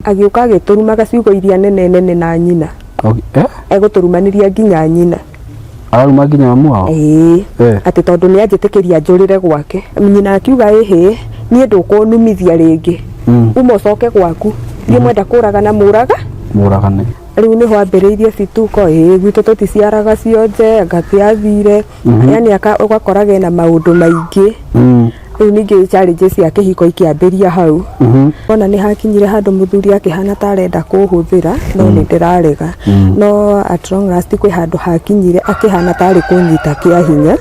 Agĩũka agĩtũrumaga ciugo iria nene nene na nyina. Okay. Eh? Egũtũrumanĩria nginya nyina. Araruma nginya mamu wao? Ĩĩ. Eh. Atĩ tondũ nĩ anjĩtĩkĩria njũrĩre gwake. Nyina akiuga ĩhĩ, niĩ ndũkũnumithia rĩngĩ. Uma ũcoke gwaku. Niĩ mwenda kũragana mũraga. Mũragane. Rĩu nĩho ambĩrĩirie cituko, ĩĩ gwitũ tũticiaraga cionje, anga ti athire. Yani ũgakoraga ena maũndũ maingĩ. Rĩu ningĩ challenges cia kĩhiko ikĩambĩria hau. Ona nĩ hakinyire handũ mũthuri akĩhana ta arenda kũhũthĩra no nĩ ndĩrarega. No at long last kwĩ handũ hakinyire akĩhana ta arĩ kũnyita kĩa hinya.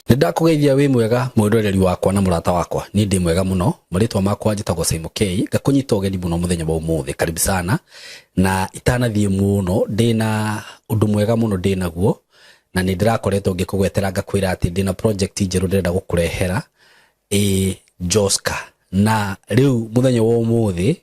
Nĩ ndakũgeithia wĩ mwega mwĩroreri wakwa na mũrata wakwa. Niĩ ndĩ mwega mũno. Marĩtwa makwa njĩtagwo Simon K. Ngakũnyita ũgeni mũno mũthenya wa ũmũthĩ. Karibu sana. Na itanathiĩ mũno ndĩna ũndũ mwega mũno ndĩnaguo na nĩ ndĩrakoretwo ngĩkũgwetera ngakwĩra atĩ ndĩna project njerũ ndĩrenda gũkũrehera ĩ Joska. Na rĩu mũthenya wa ũmũthĩ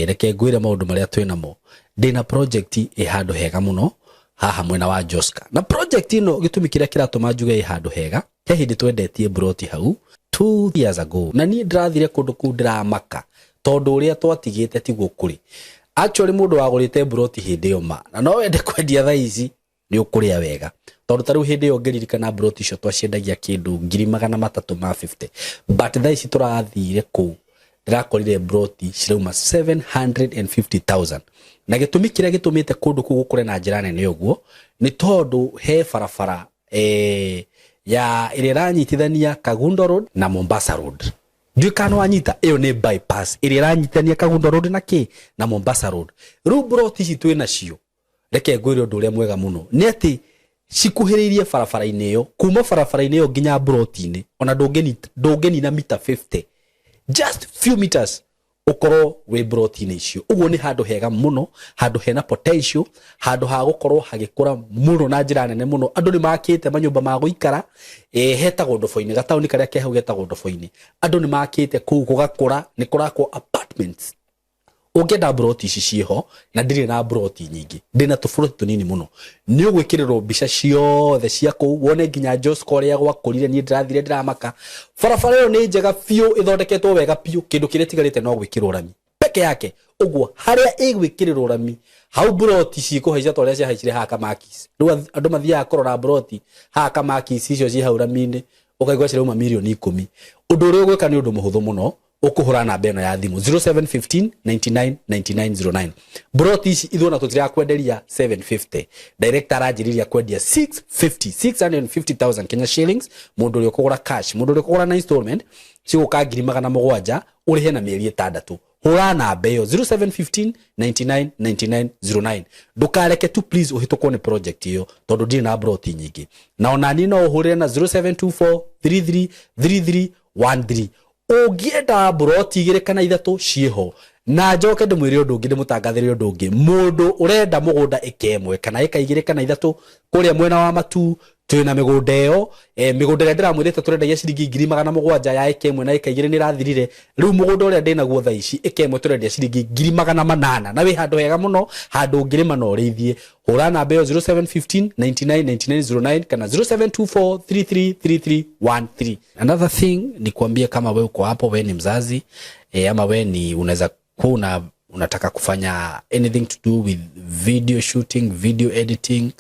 reke ngwĩre maũndũ marĩa twĩ namo. Ndĩna project ĩ handũ hega mũno haha mwena wa Joska. Na project ĩno gĩtũmi kĩrĩa kĩratũma njuge ĩ handũ hega, he hĩndĩ twendetie broti hau 2 years ago na niĩ ndĩrathire kũndũ kũu ndĩramaka tondũ ũrĩa twatigĩte tiguo kũrĩ. Actually mũndũ wagũrĩte broti hĩndĩ ĩyo ma na no wende kwendia thaa ici nĩ ũkũrĩa wega tondũ ta rĩu hĩndĩ ĩyo ngĩririkana broti icio twaciendagia kĩndũ 350,000, but thaa ici tũrathire kũu ndĩrakorire broti cirauma 750,000. Na gĩtũmi kĩrĩa gĩtũmĩte kũndũ kũu gũkũre na njĩra nene ũguo nĩ tondũ he barabara ya ĩrĩa ĩranyitithania Kangundo Road na Mombasa Road. Ndiũĩ kana wanyita, ĩyo nĩ bypass ĩrĩa ĩranyitithania Kangundo Road na kĩ na Mombasa Road. Rĩu broti ici twĩ nacio, reke ngwĩre ũndũ ũrĩa mwega mũno nĩ atĩ cikuhĩrĩirie barabara-inĩ ĩyo, kuma barabara-inĩ ĩyo nginya broti-inĩ ona ndũngĩnina mita 50, just few meters ũkorwo wĩ broti-inĩ icio. Ũguo nĩ handũ hega mũno, handũ hena potential, handũ ha gũkorwo hagĩkũra mũno na njĩra nene mũno. Andũ nĩ makĩte manyũmba ma gũikara, hetagwo Ndobo-inĩ, gataũni karĩa ke hau getagwo Ndobo-inĩ. Andũ nĩ makĩte kũu gũgakũra, nĩ kũrakwo apartments. Ũngĩenda broti ici ciĩho, na ndirĩ na broti nyingĩ, ndĩna tũburoti tũnini mũno. Nĩ ũgwĩkĩrĩrwo mbica ciothe cia kũu, wone nginya Joska ũrĩa gwakũrire. Niĩ ndĩrathire ndĩramaka. Barabara ĩyo nĩ njega biũ, ĩthondeketwo wega biũ. Kĩndũ kĩrĩa ĩtigarĩte no gwĩkĩrwo rami peke yake. Ũguo harĩa ĩgwĩkĩrĩrwo rami hau broti cikũhaica ta ũrĩa ciahaicire haha Kamakis. Rĩu andũ mathiaga kũrora broti haha Kamakis icio ciĩ hau rami-inĩ, ũkaigua cirauma 10,000,000. Ũndũ ũrĩa ũgwĩka nĩ ũndũ mũhũthũ mũno, ũkũhũra namba ĩno ya thimũ 0715 99 99 09. Broti ici ithuĩ ona tũtirakwenderia 750, director aranjĩrĩria kwendia 650, 650,000 Kenya shillings. Mũndũ ũrĩa ũkũgũra cash, mũndũ ũrĩa ũkũgũra na installment cigũka 700,000, ũrĩhe na mĩeri 6. Hũra namba ĩyo 0715 99 99 09. Ndũkareke tu please ũhĩtũkwo nĩ project ĩyo tondũ ndirĩ na broti nyingĩ. Na ona niĩ no ũhũrĩre na 0724 33 33 13. Ũngĩenda broti 2 kana 3 ciĩho. Na njoke ndĩmwĩre ũndũ ũngĩ, ndĩmũtangathĩre ũndũ ũngĩ. Mũndũ ũrenda mũgũnda ĩka 1 kana ĩka 2 kana 3 kũrĩa mwena wa Matuu, twĩna mĩgũnda ĩyo. Mĩgũnda ĩrĩa ndĩramwĩrĩte tũrendagia ciringi 700,000 ya ĩka 1 na ĩka 2 nĩ ĩrathirire. Rĩu mũgũnda ũrĩa ndĩnaguo thaa ici ĩka 1 tũrendia ciringi 800,000, na wĩ handũ hega mũno, handũ ũngĩrĩma na ũrĩithie. Hũra namba ĩyo 0715 99 99 09 kana 0724 33 33 13. Another thing ni kuambia kama we uko hapo, we ni mzazi, ama we ni unaweza kuwa unataka kufanya anything to do with video shooting, video editing,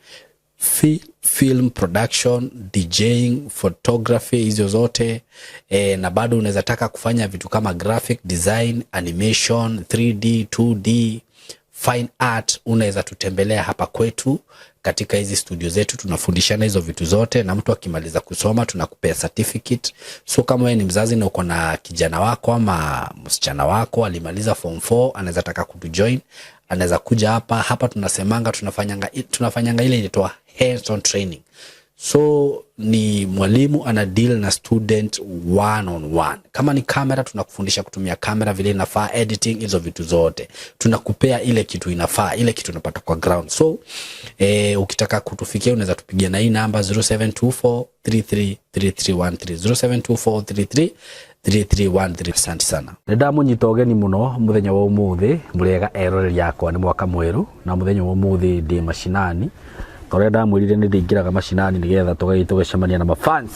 film production, DJing, photography, hizo zote, na bado unaweza taka kufanya vitu kama graphic design, animation, 3D, 2D, fine art, unaweza tutembelea hapa kwetu katika hizi studio zetu. Tunafundishana hizo vitu zote, na mtu akimaliza kusoma tunakupea certificate. So kama wewe ni mzazi na uko na kijana wako ama msichana wako alimaliza form 4, anaweza taka kutujoin, anaweza kuja hapa. Hapa tunasemanga tunafanyanga ile inaitwa hands on training. So ni mwalimu ana deal na student one on one. Kama ni kamera tunakufundisha kutumia kamera vile inafaa, editing, hizo vitu zote. Tunakupea ile kitu inafaa, ile kitu unapata kwa ground. So ukitaka kutufikia unaweza tupigia na hii namba 0724 33 33 13, 0724 33 33 13. Asante sana. Nĩndamũnyita ũgeni mũno mũthenya wa ũmũthĩ, mũrĩega eroreri akwa, nĩ mwaka mwerũ, na mũthenya wa ũmũthĩ ndĩ macinani. Torĩa ndamwĩrire nĩ ndĩingĩraga macinani nĩgetha tũgathiĩ tũgacemania na mafans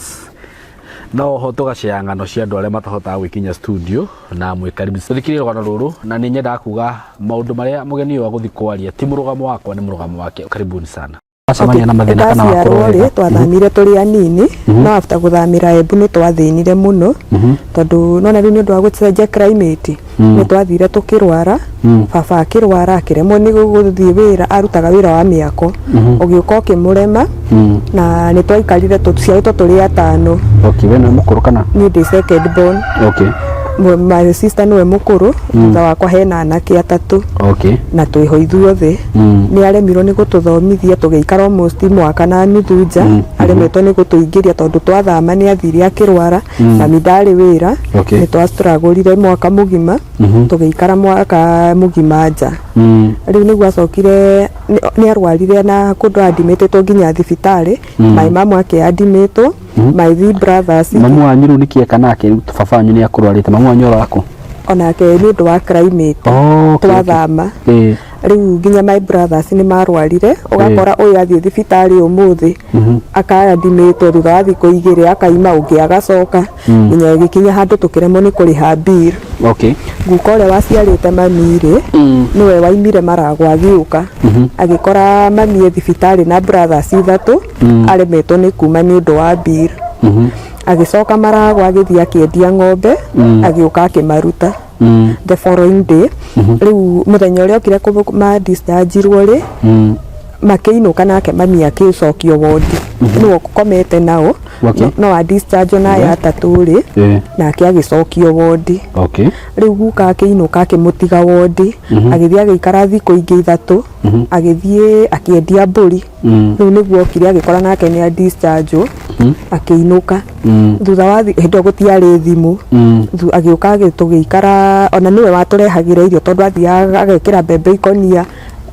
no ho tũgacea ng'ano cia andũ arĩa matahotaga gwĩkinya studio na mwĩ karibu. Tũthikĩrĩrie rũgano rũrũ na nĩ nyendaga kuga maũndũ marĩa mũgeni ũyũ agũthiĩ kwaria ti mũrũgamo wakwa, nĩ mũrũgamo wake. Karibuni sana. Wacemania na mathĩna kana Ndaciarwo wakorwo rĩ, wega. Twathamire tũrĩ anini, no after gũthamĩra Embu nĩ twathĩnire mũno, tondũ nona rĩu nĩ ũndũ wa gũcenjia climate nĩ twathire tũkĩrwara. Baba akĩrwara, akĩremwo nĩ gũthiĩ wĩra, arutaga wĩra wa mĩako, ũgĩũka ũkĩmũrema, na nĩ twaikarire tũciarĩtwo tũrĩ atano. Okay, we nĩwe mũkũrũ kana? Niĩ ndĩ second born. My sister nĩwe mũkũrũ, thutha wakwa hena anake atatũ. Na twĩho ithuothe. Nĩ aremirwo nĩ gũtũthomithia, tũgĩikara almost mwaka na nuthu nja, aremetwo nĩ gũtũingĩria tondũ twathama nĩ athire akĩrwara, mami ndarĩ wĩra. Nĩ twastragũrire mwaka mũgima, tũgĩikara mwaka mũgima nja. Rĩu nĩguo acokire nĩ arwarire na kũndũ admitĩtwo nginya thibitarĩ, my mamu akĩadmitwo, my three brothers. Mamu wanyu rĩu nĩkĩ eka nake? Rĩu baba wanyu nĩ akũrwarĩte, mamu wanyu arakũ? Onake nĩ ũndũ wa climate. Twathama, rĩu nginya my brothers nĩ marwarire, ũgakora ũyũ athiĩ thibitarĩ ũmũthĩ akaadmitwo, thutha wa thikũ 2 akaima, ũngĩ agacoka, nginya ĩgĩkinya handũ tũkĩremwo nĩ kũrĩha bill. Guka ũrĩa waciarĩte mami rĩ, nĩwe waimire Maragwa, agĩũka agĩkora mami e thibitarĩ na brothers ithatũ, aremetwo nĩ kuma nĩ ũndũ wa bill. Agĩcoka Maragwa, agĩthiĩ akĩendia ng'ombe, agĩũka akĩmaruta the following day. Rĩu mũthenya ũrĩa okire ma discharge-irwo rĩ, makĩinũka nake, mami akĩcokio wondi, nĩwe ũkomete nao. No a discharge na aya atatũ rĩ, nake agĩcokio wondi. Rĩu guka akĩinũka, akĩmũtiga wondi, agĩthiĩ agĩikara thikũ ingĩ 3, agĩthiĩ akĩendia mbũri. Rĩu nĩguo okire agĩkora nake nĩ a discharge, akĩinũka. Thutha wa hĩndĩ ĩyo gũtiarĩ thimũ. Agĩũka tũgĩikara, ona nĩwe watũrehagĩra irio, tondũ athiaga agekĩra mbembe ikonia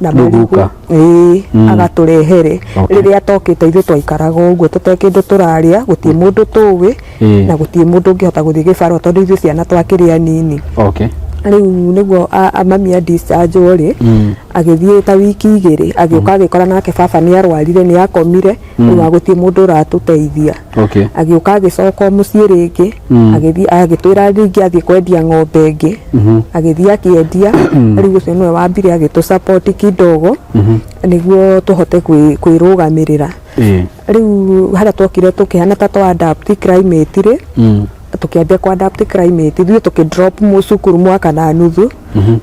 na Rĩu marigũ. Guka. Ĩĩ, agatũrehere. Rĩrĩa atokĩte, ithuĩ twaikaraga ũguo tũtarĩ kĩndũ tũrarĩa, gũtirĩ mũndũ tũĩ, na gũtirĩ mũndũ ũngĩhota gũthiĩ gĩbarũa, tondũ ithuĩ ciana twakĩrĩ anini. Rĩu nĩguo mami a discharge rĩ, agĩthiĩ ta wiki 2, agĩũka agĩkora nake baba nĩ arwarire, nĩ akomire, rĩu gũtirĩ mũndũ ũratũteithia. Agĩũka agĩcoka o mũciĩ rĩngĩ, agĩthiĩ agĩtwĩra rĩngĩ athiĩ kwendia ng'ombe ĩngĩ, agĩthiĩ akĩendia. Rĩu ũcio nĩwe wambire agĩtũ support kidogo nĩguo tũhote kwĩrũgamĩrĩra. Rĩu harĩa twokire tũkĩhana ta twa adapt climate rĩ, tũkĩambia ku adapt climate, ithuĩ tũkĩ drop cukuru mwaka na nuthu,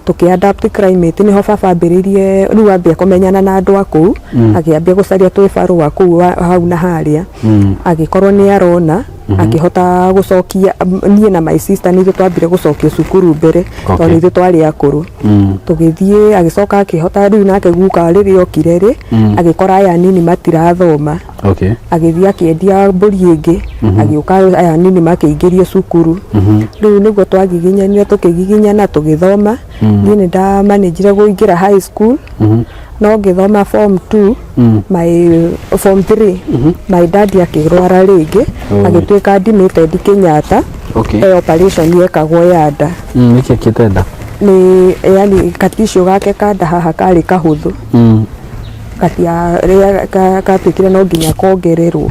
tũkĩ adapt climate, nĩho baba ambĩrĩirie rĩu ambia kũmenyana na andũ a kũu, akĩambia gũcaria twĩbarũa kũu hau na harĩa, agĩkorwo nĩ arona, akĩhota gũcokia niĩ na my sister. Nĩ ithuĩ twambire gũcokio cukuru mbere, tondũ nĩ ithuĩ twarĩ akũrũ. Tũgĩthiĩ, agĩcoka akĩhota rĩu nake guka rĩrĩa okire rĩ, agĩkora aya anini matirathoma. Agĩthiĩ akĩendia mbũri ĩngĩ, agĩũka, aya anini makĩingĩrio cukuru. Rĩu nĩguo twagiginyanire, tũkĩgiginyana, tũgĩthoma. Niĩ nĩ ndamanĩnjire kũingĩra high school, no ngĩthoma form 2, my form 3, my dad akĩrwara rĩngĩ, agĩtuĩka admitted Kenyatta. E operation yekagwo ya nda. Nĩkĩ kĩte nda? Nĩ yani katisho gake ka nda haha karĩ kahũthũ, katia rĩrĩa gatuĩkire no nginya kongererwo.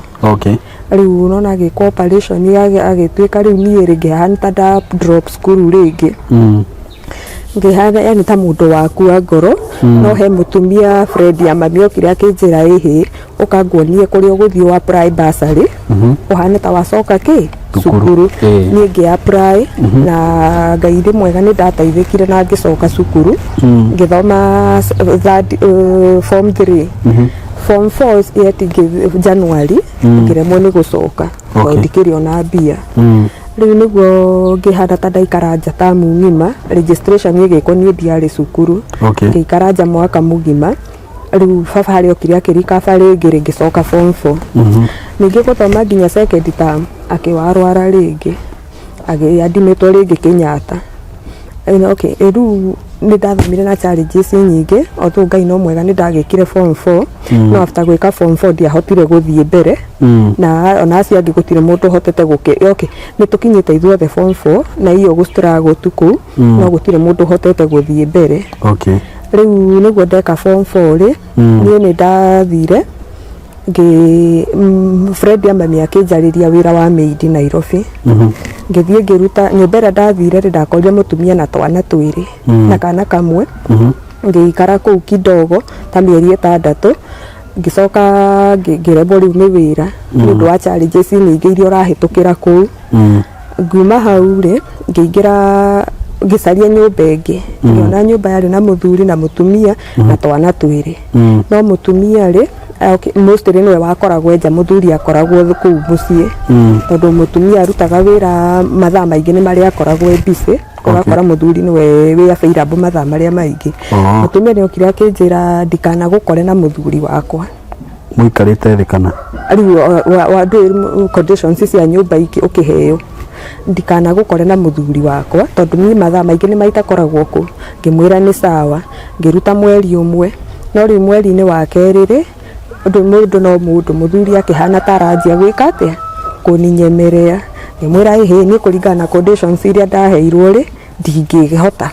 Rĩu nona agĩkwo operation, agĩtuĩka rĩu niĩ rĩngĩ hana ta nda drop cukuru rĩngĩ, ngĩhana yani ta mũndũ wakua ngoro. No he mũtumia friend ya mami okire akĩnjĩra, "Ĩhĩ, ũkanguonie kũrĩa ũgũthiĩ wa apply bursary, ũhane ta wacoka kĩ Cukuru. cukuru." Niĩ ngĩ apply, na Ngai nĩ mwega, nĩ ndateithĩkire na ngĩcoka cukuru, ngĩthoma third, form 3, form 4 yet January ngĩremwo nĩ gũcoka tondũ ndikĩrĩ ona mbia. Rĩu nĩguo ngĩhana ta ndaikara nja tamu ng'ima, registration ĩgĩkwo, niĩ ndiarĩ cukuru. Ngĩikara nja mwaka mũgima. Rĩu baba harĩa okire akĩrikaba rĩngĩ rĩ, ngĩcoka form 4. Ningĩ gũthoma nginya second term, akĩwarwara rĩngĩ, agĩadmitwo rĩngĩ Kenyatta. Okay, rĩu nĩ ndathomire na challenges nyingĩ, although Ngai no mwega, nĩ ndagĩkire form 4, no after gwĩka form 4 ndiahotire gũthiĩ mbere, na ona acio angĩ gũtirĩ mũndũ ũhotete gũkĩ. Okay, nĩ tũkinyĩte ithuothe form 4 na iyo gũ struggle tu kũu, no gũtirĩ mũndũ ũhotete gũthiĩ mbere. Rĩu nĩguo ndeka form 4 rĩ, niĩ nĩ ndathire. Ngĩ friend ya mami akĩnjarĩria wĩra wa maid Nairobi. Ngĩthiĩ ngĩruta nyũmba ĩrĩa ndathire rĩ, ndakorire mũtumia na twana twĩrĩ na kana kamwe. Ngĩikara kũu kidogo ta mĩeri 6, ngĩcoka ngĩremwo rĩu nĩ wĩra nĩ ũndũ wa challenges nyingĩ iria ũrahĩtũkĩra kũu. Ngiuma hau rĩ, ngĩingĩra ngĩcaria nyũmba ĩngĩ, ngĩona nyũmba yarĩ na mũthuri na mũtumia na twana twĩrĩ. No mũtumia rĩ, okay, mostly nĩwe wakoragwo nja, mũthuri akoragwo kũu mũciĩ, tondũ mũtumia arutaga wĩra mathaa maingĩ nĩ marĩa akoragwo e busy, ũgakora mũthuri nĩwe wĩ available mathaa marĩa maingĩ. Mũtumia nĩ okire akĩnjĩra ndikanagũkore na mũthuri wakwa. Mũikarĩte thĩ kana? Rĩu ndũĩ conditions cia nyũmba ingĩ ũkĩheo, ndikanagũkore na mũthuri wakwa tondũ niĩ mathaa maingĩ nĩ maitakoragwo kũ. Ngĩmwĩra nĩ sawa. Ngĩruta mweri ũmwe, no rĩu mweri-inĩ wa kerĩ rĩ, ũndũ mũndũ no mũndũ, mũthuri akĩhana ta aranjia gwĩka atĩa, kũninyemerea. Ngĩmwĩra ĩhĩ, niĩ kũringana na conditions iria ndaheirwo rĩ, ndingĩhota.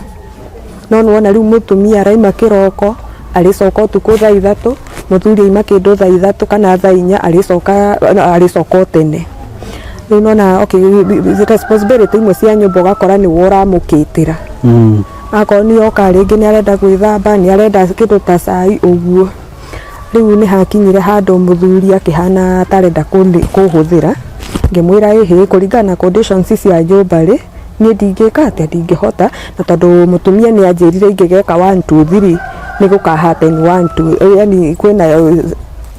No nĩwona rĩu mũtumia araima kĩroko, arĩcoka ũtukũ thaa 3, mũthuri aima kĩndũ thaa 3 kana thaa 4, arĩcoka o tene. Rĩu nona, okay, responsibility imwe cia nyũmba ũgakora nĩwe ũramũkĩtĩra. Akorwo nĩ oka rĩngĩ nĩ arenda gwĩthamba, nĩ arenda kĩndũ ta cai ũguo. Rĩu nĩ hakinyire handũ mũthuri akĩhana ta arenda kũhũthĩra. Ngĩmwĩra ĩhĩ, kũringana na conditions cia nyũmba rĩ, niĩ ndingĩka atĩa, ndingĩhota, na tondũ mũtumia nĩ anjĩrire ingĩgeka 1 2 3 nĩ gũka happen 1 2, yani kwĩna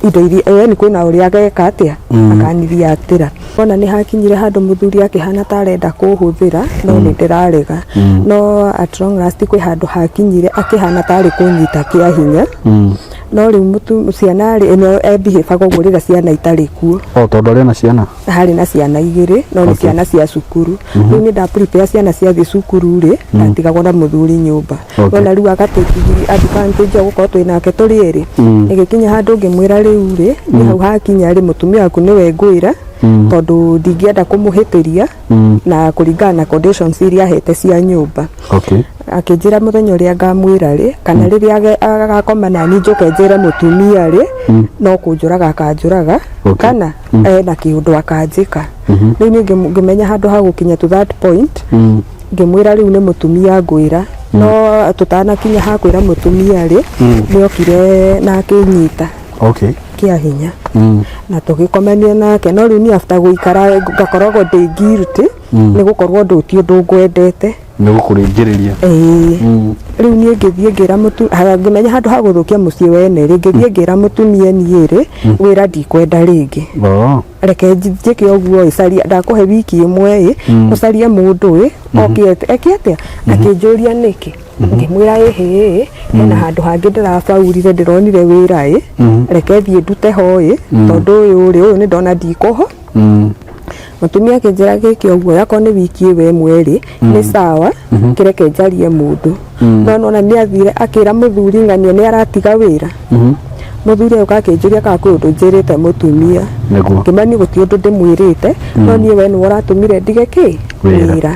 indo iria, yani kwĩna ũrĩa ageka atĩa, akaniriatĩra. Ona nĩ hakinyire handũ mũthuri akĩhana ta arenda kũhũthĩra, no nĩ ndĩrarega. No at long last kwĩ handũ hakinyire akĩhana ta arĩ kũnyita kĩa hinya. No rĩu ciana rĩ, ĩno ebehavaga ũguo rĩrĩa ciana itarĩ kuo. O tondũ arĩ na ciana? Harĩ na ciana igĩrĩ, no nĩ ciana cia cukuru. Rĩu nĩ nda prepare ciana ciathiĩ cukuru rĩ, ndatigagwo na mũthuri nyũmba. Nona rĩu agatake advantage ya gũkorwo twĩ nake tũrĩ erĩ. Ĩgĩkinya handũ ngĩmwĩra rĩu rĩ, nĩ hau hakinya rĩ, mũtumia waku nĩwe ngwĩra, tondũ ndingĩenda kũmũhĩtĩria na kũringana na conditions iria ahete cia nyũmba. Akĩnjĩra mũthenya ũrĩa ngamwĩra rĩ, kana rĩrĩa agakoma nani njũke njĩre mũtumia rĩ, no kũnjũraga akanjũraga kana ena kĩũndũ akanjĩka. Rĩu niĩ ngĩmenya handũ ha gũkinya to that point, ngĩmwĩra rĩu nĩ mũtumia ngwĩra. No tũtanakinya ha kwĩra mũtumia rĩ, nĩ okire na akĩnyita kĩa hinya na tũgĩkomania nake. No rĩu niĩ after gũikara ngakoragwo ndĩ guilty nĩ gũkorwo ũndũ ti ũndũ ngwendete. Nĩ gũkũrĩngĩrĩria. Ĩĩ. Rĩu niĩ ngĩthiĩ ngĩra ngĩmenya handũ ha gũthũkia mũciĩ wene rĩ, ngĩthiĩ ngĩra mũtumia niĩ rĩ, wĩra ndikwenda rĩngĩ. Reke njĩke ũguo ĩ, caria, ndakũhe wiki ĩmwe ĩ, ũcarie mũndũ ĩ oke eke atĩa. Akĩnjũria nĩkĩ. Ngĩmwĩra ĩhĩ ĩ, hena handũ hangĩ ndĩrabaurire, ndĩronire wĩra ĩ, reke thiĩ ndute ho ĩ, tondũ ũyũ rĩ, ũyũ nĩ ndona ndikũho. Mũtumia akĩnjĩra gĩke ũguo, akorwo nĩ wiki ĩyo ĩmwe rĩ, nĩ sawa, kĩreke njarie mũndũ. No nona nĩ athire akĩra mũthuri ng'ania nĩ aratiga wĩra. Mũthuri agĩũka akĩnjũria kana kwĩ ũndũ njĩrĩte mũtumia. Ngĩmenya niĩ gũtirĩ ũndũ ndĩmwĩrĩte, no niĩ we nĩwe ũratũmire ndige kĩ? Wĩra.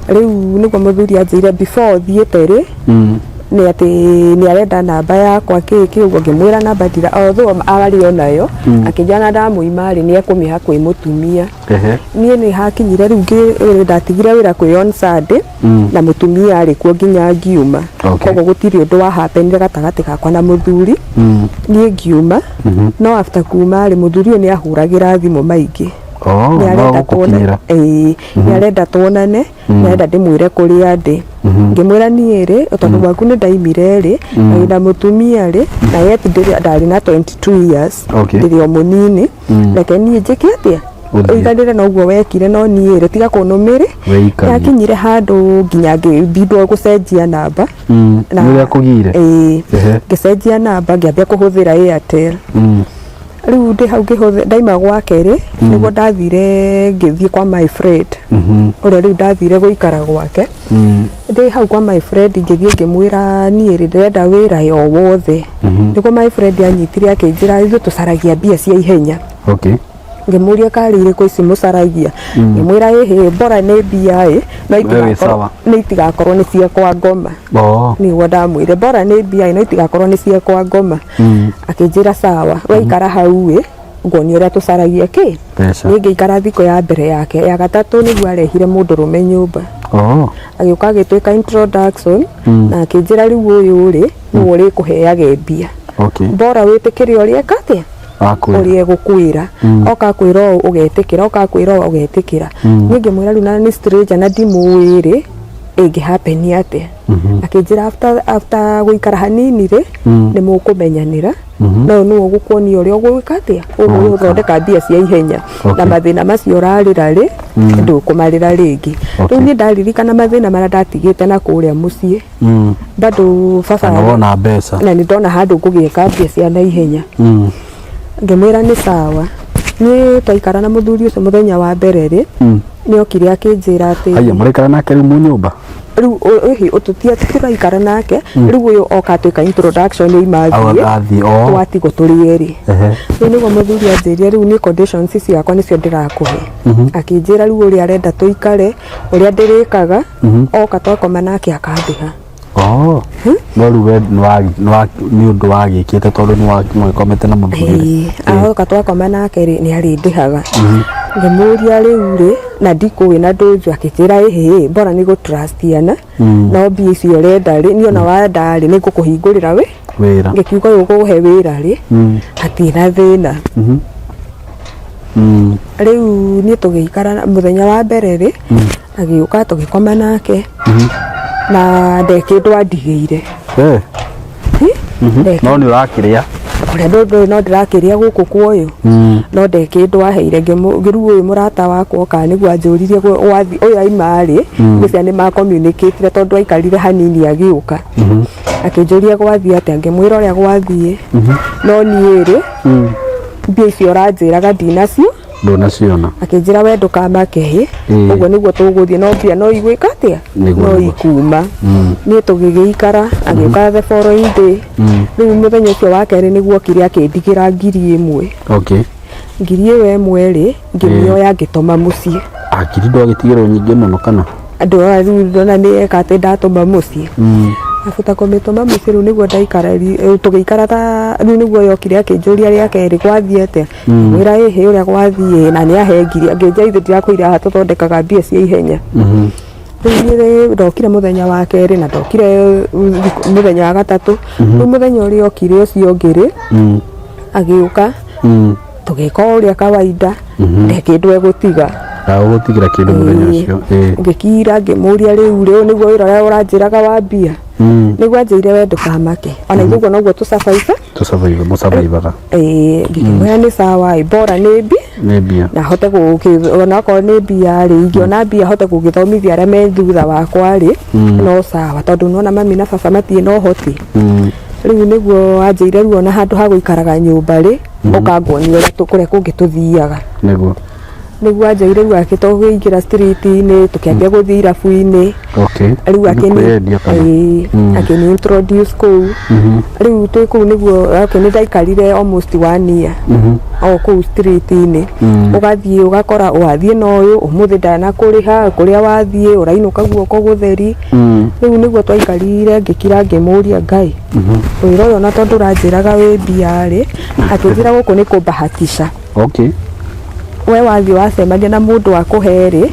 Rĩu nĩguo mũthuri anjĩrire before thiĩte rĩ, nĩ atĩ nĩ arenda namba yakwa kĩ kĩ ũguo. Ngĩmwĩra namba ndira, although arĩ o nayo. Akĩnjĩra na ndamũima rĩ, nĩ ekũmĩha kwĩ mũtumia. Niĩ nĩ hakinyire rĩu ndatigire wĩra kwĩ on Sunday na mũtumia arĩ kuo nginya ngiuma. Koguo gũtirĩ ũndũ wa happenire gatagatĩ gakwa na mũthuri. Niĩ ngiuma, no after kuma rĩ, mũthuri ũyũ nĩ ahũragĩra thimũ maingĩ. Nĩ arenda tuonane. Ĩĩ, nĩ arenda tuonane, nĩ arenda ndĩmwĩre kũrĩa ndĩ. Ngĩmwĩra niĩ rĩ, tondũ gwaku nĩ ndaimire rĩ, na wĩna mũtumia rĩ, na yet ndarĩ na 22 years, ndĩrĩ o mũnini, reke niĩ njĩke atĩa, ũiganĩre na ũguo wekire, no niĩ rĩ, tiga kũnũmĩrĩ. Nĩhakinyire handũ nginya ngĩbindwo gũcenjia namba. Nĩ ũrĩa kũgire? Ĩĩ. Ngĩcenjia namba, ngĩambia kũhũthĩra Airtel. Rĩu ndĩ hau ngĩhũthĩra, ndaima gwake rĩ, nĩguo ndathire ngĩthiĩ kwa my friend ũrĩa rĩu ndathire gũikara gwake. Ndĩ hau kwa my friend ngĩthiĩ ngĩmwĩra niĩ rĩ, ndĩrenda wĩra o wothe. Nĩguo my friend anyitire akĩnjĩra ithuĩ tũcaragia mbia cia ihenya. Ngĩmũria kari irĩkũ ici mũcaragia. Ngĩmwĩra ĩhĩ, bora nĩ mbia ĩ, no We wĩ itigakorwo sawa. nĩ itigakorwo nĩ cia kwa ngoma. Nĩguo ndamwĩre bora nĩ mbia ĩ, no itigakorwo nĩ cia kwa ngoma. Akĩnjĩra sawa, waikara hau ĩ, nguonia ũrĩa tũcaragia kĩ. Mbeca. Niĩ ngĩikara thikũ ya mbere yake ya gatatũ nĩguo arehire mũndũrũme nyũmba. Agĩũka agĩtwĩka introduction na akĩnjĩra rĩu ũyũ rĩ nĩwe ũrĩkũheage mbia. Bora wĩtĩkĩre ũrĩa eka atĩa, Akwĩra. ũrĩa egũkwĩra. Oka kwĩra ũũ ũgetĩkĩra, oka kwĩra ũũ ũgetĩkĩra. Niĩ ngĩmwĩra rĩu na nĩ stranger na ndimũĩ rĩ, ĩngĩ happen atĩa? Akĩnjĩra after gũikara hanini rĩ, nĩ mũkũmenyanĩra, no ũyũ nĩwe ũgũkuonia ũrĩa ũgwĩka atĩa, ũgũthondeka mbia cia ihenya. Na mathĩna macio ũrarĩra rĩ, ndũkũmarĩra rĩngĩ. Rĩu niĩ ndaririkana mathĩna marĩa ndatigĩte na kũrĩa mũciĩ, bado baba Na wona mbeca. Na nĩ ndona handũ ngũgĩka mbia cia naihenya. Ngĩmwĩra nĩ sawa. Niĩ twaikara na mũthuri ũcio mũthenya wa mbere rĩ, nĩ okire akĩnjĩra atĩ Haya, mũraikara nake rĩu mu nyũmba? Rĩu ĩhĩ, ũtũtia tũraikara nake rĩu. Ũyũ oka atuĩka introduction yoima athiĩ. Athiĩ, oh. Twatigwo tũrĩ erĩ. Rĩu nĩguo mũthuri anjĩrire rĩu niĩ conditions ciakwa nĩcio ndĩrakũhe. Akĩnjĩra rĩu ũrĩa arenda tũikare, ũrĩa ndĩrĩkaga, oka twakoma nake akandĩha. Oh. No rĩu we nĩ ũndũ wagĩkĩte tondũ nĩ wagĩkomete na mũthuri rĩ. Ĩĩ, oka twakoma nake rĩ, nĩ arĩndĩhaga. Ngĩmũria rĩu rĩ, na ndikũĩ na ndũnjũ. Akĩnjĩra ĩhĩ, bora nĩ gũtrustiana, no mbia icio ũrenda rĩ, niĩ ona wenda rĩ, nĩ ngũkũhingũrĩra wĩ Wĩra. Ngĩkiuga ũyũ ũkũhe wĩra rĩ, hatirĩ na thĩna. Rĩu niĩ tũgĩikara, mũthenya wa mbere rĩ, agĩũka tũgĩkoma nake na nde kĩndũ andigĩire. Hi? No nĩ ũrakĩrĩa. Kũrĩa ndũ no ndĩrakĩrĩa gũkũ kwa ũyũ, no nde kĩndũ aheire. Ngĩrũ ũyũ mũrata wakwa oka nĩguo anjũririe ũyũ aima rĩ, ngwĩciria nĩ ma communicate tondũ aikarire hanini agĩũka akĩnjũria gwathiĩ atĩa. Ngĩmwĩra ũrĩa gwathiĩ, no niĩ rĩ, mbia icio ũranjĩraga ndinacio. Ndũnaciona. Akĩnjĩra we ndũkamake hĩ, ũguo nĩguo tũgũthiĩ, no mbia no igwĩka atĩa, no ikuma. Niĩ tũgĩgĩikara, agĩũka the following day. Rĩu mũthenya ũcio wa kerĩ nĩguo okire akĩndigĩra 1000. 1000 ĩyo ĩmwe rĩ, ngĩmĩoya ngĩtũma mũciĩ. Ah, ngiri ndwagĩtigĩrwo nyingĩ mũno kana? Andũ aya rĩu ndona nĩ eka atĩ ndatũma mũciĩ. Abuta kũmĩtũma mũciĩ, rĩu nĩguo ndaikara tũgĩikara ta rĩu nĩguo yokire akĩnjũria rĩa kerĩ gwathiĩ atĩa. Ngĩmwĩra ĩhĩ, ũrĩa gwathiĩ na nĩ ahe ngiri. Angĩnjia ithe ndirakwĩire haha tũthondekaga mbia cia ihenya. Rĩu niĩ ndokire mũthenya wa kerĩ na ndokire mũthenya wa gatatũ. Rĩu mũthenya ũrĩa okire ũcio ũngĩ rĩ, agĩũka tũgĩka o ũrĩa kawaida, nde kĩndũ egũtiga. Ũgũtigĩra kĩndũ mũthenya ũcio. Ngĩkira ngĩmũria rĩu rĩ, nĩguo wĩra ũrĩa ũranjĩraga wa mbia? Nĩguo anjĩire we ndũkamake, ona ithuĩ ũguo noguo tũcabaiba. Tũcabaiba, mũcabaibaga. Ĩĩ, ngĩkĩmwĩra nĩ sawa ĩ, bora nĩ mbi Nĩ mbia. Na hote gũkĩ ona okorwo nĩ mbia rĩ, ingĩona mbia hote gũgĩthomithia arĩa me thutha wakwa rĩ, no sawa, tondũ nĩwona mami na baba matirĩ na ũhoti. Rĩu nĩguo anjĩire rĩu ona handũ ha gũikaraga nyũmba rĩ, ũkanguonia ũrĩa kũrĩa kũngĩ tũthiaga. Nĩguo anjĩire rĩu akĩ tũkĩingĩra street-inĩ, tũkĩambia gũthiĩ irabu-inĩ. Rĩu Nĩ akĩni kwĩyendia kana? Ĩĩ, akĩni introduce kũu. Rĩu twĩ kũu nĩguo, okay, nĩ ndaikarire almost one year o kũu street-inĩ. Ũgathiĩ ũgakora wathiĩ na ũyũ ũmũthĩ ndanakũrĩha, kũrĩa wathiĩ ũrainũka guoko gũtheri. Rĩu nĩguo twaikarire, ngĩkira ngĩmũria Ngai wĩra ũyũ ona tondũ ũranjĩraga wĩ mbia rĩ. Akĩnjĩra gũkũ nĩ kũbahatisha. We wathiĩ wacemania na mũndũ wa kũhe rĩ,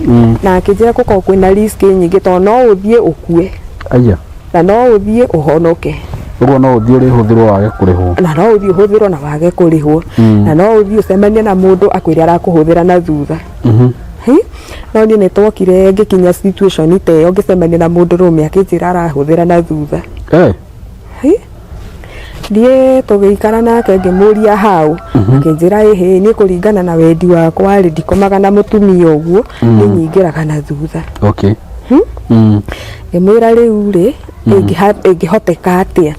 na akĩnjĩra gũkorwo kwĩna risk nyingĩ tondũ no ũthiĩ ũkue. Aya. Na no ũthiĩ ũhonoke. Ũguo no ũthiĩ ũrĩhũthĩrwo wage kũrĩhwo. Na no ũthiĩ ũhũthĩrwo na wage kũrĩhwo, na no ũthiĩ ũcemanie na mũndũ akwĩre arakũhũthĩra na thutha. Hi? No niĩ nĩ twokire ngĩkinya situation ta ĩyo, ngĩcemania na mũndũ rũme akĩnjĩra arahũthĩra na thutha. Hi? Niĩ tũgĩikara nake, ngĩmũria hau, akĩnjĩra ĩhĩ, niĩ kũringana na wendi wakwa rĩ, ndikomaga na mũtumia ũguo, niĩ nyingĩraga na thutha. Ngĩmwĩra rĩu rĩ, ĩngĩhoteka atĩa?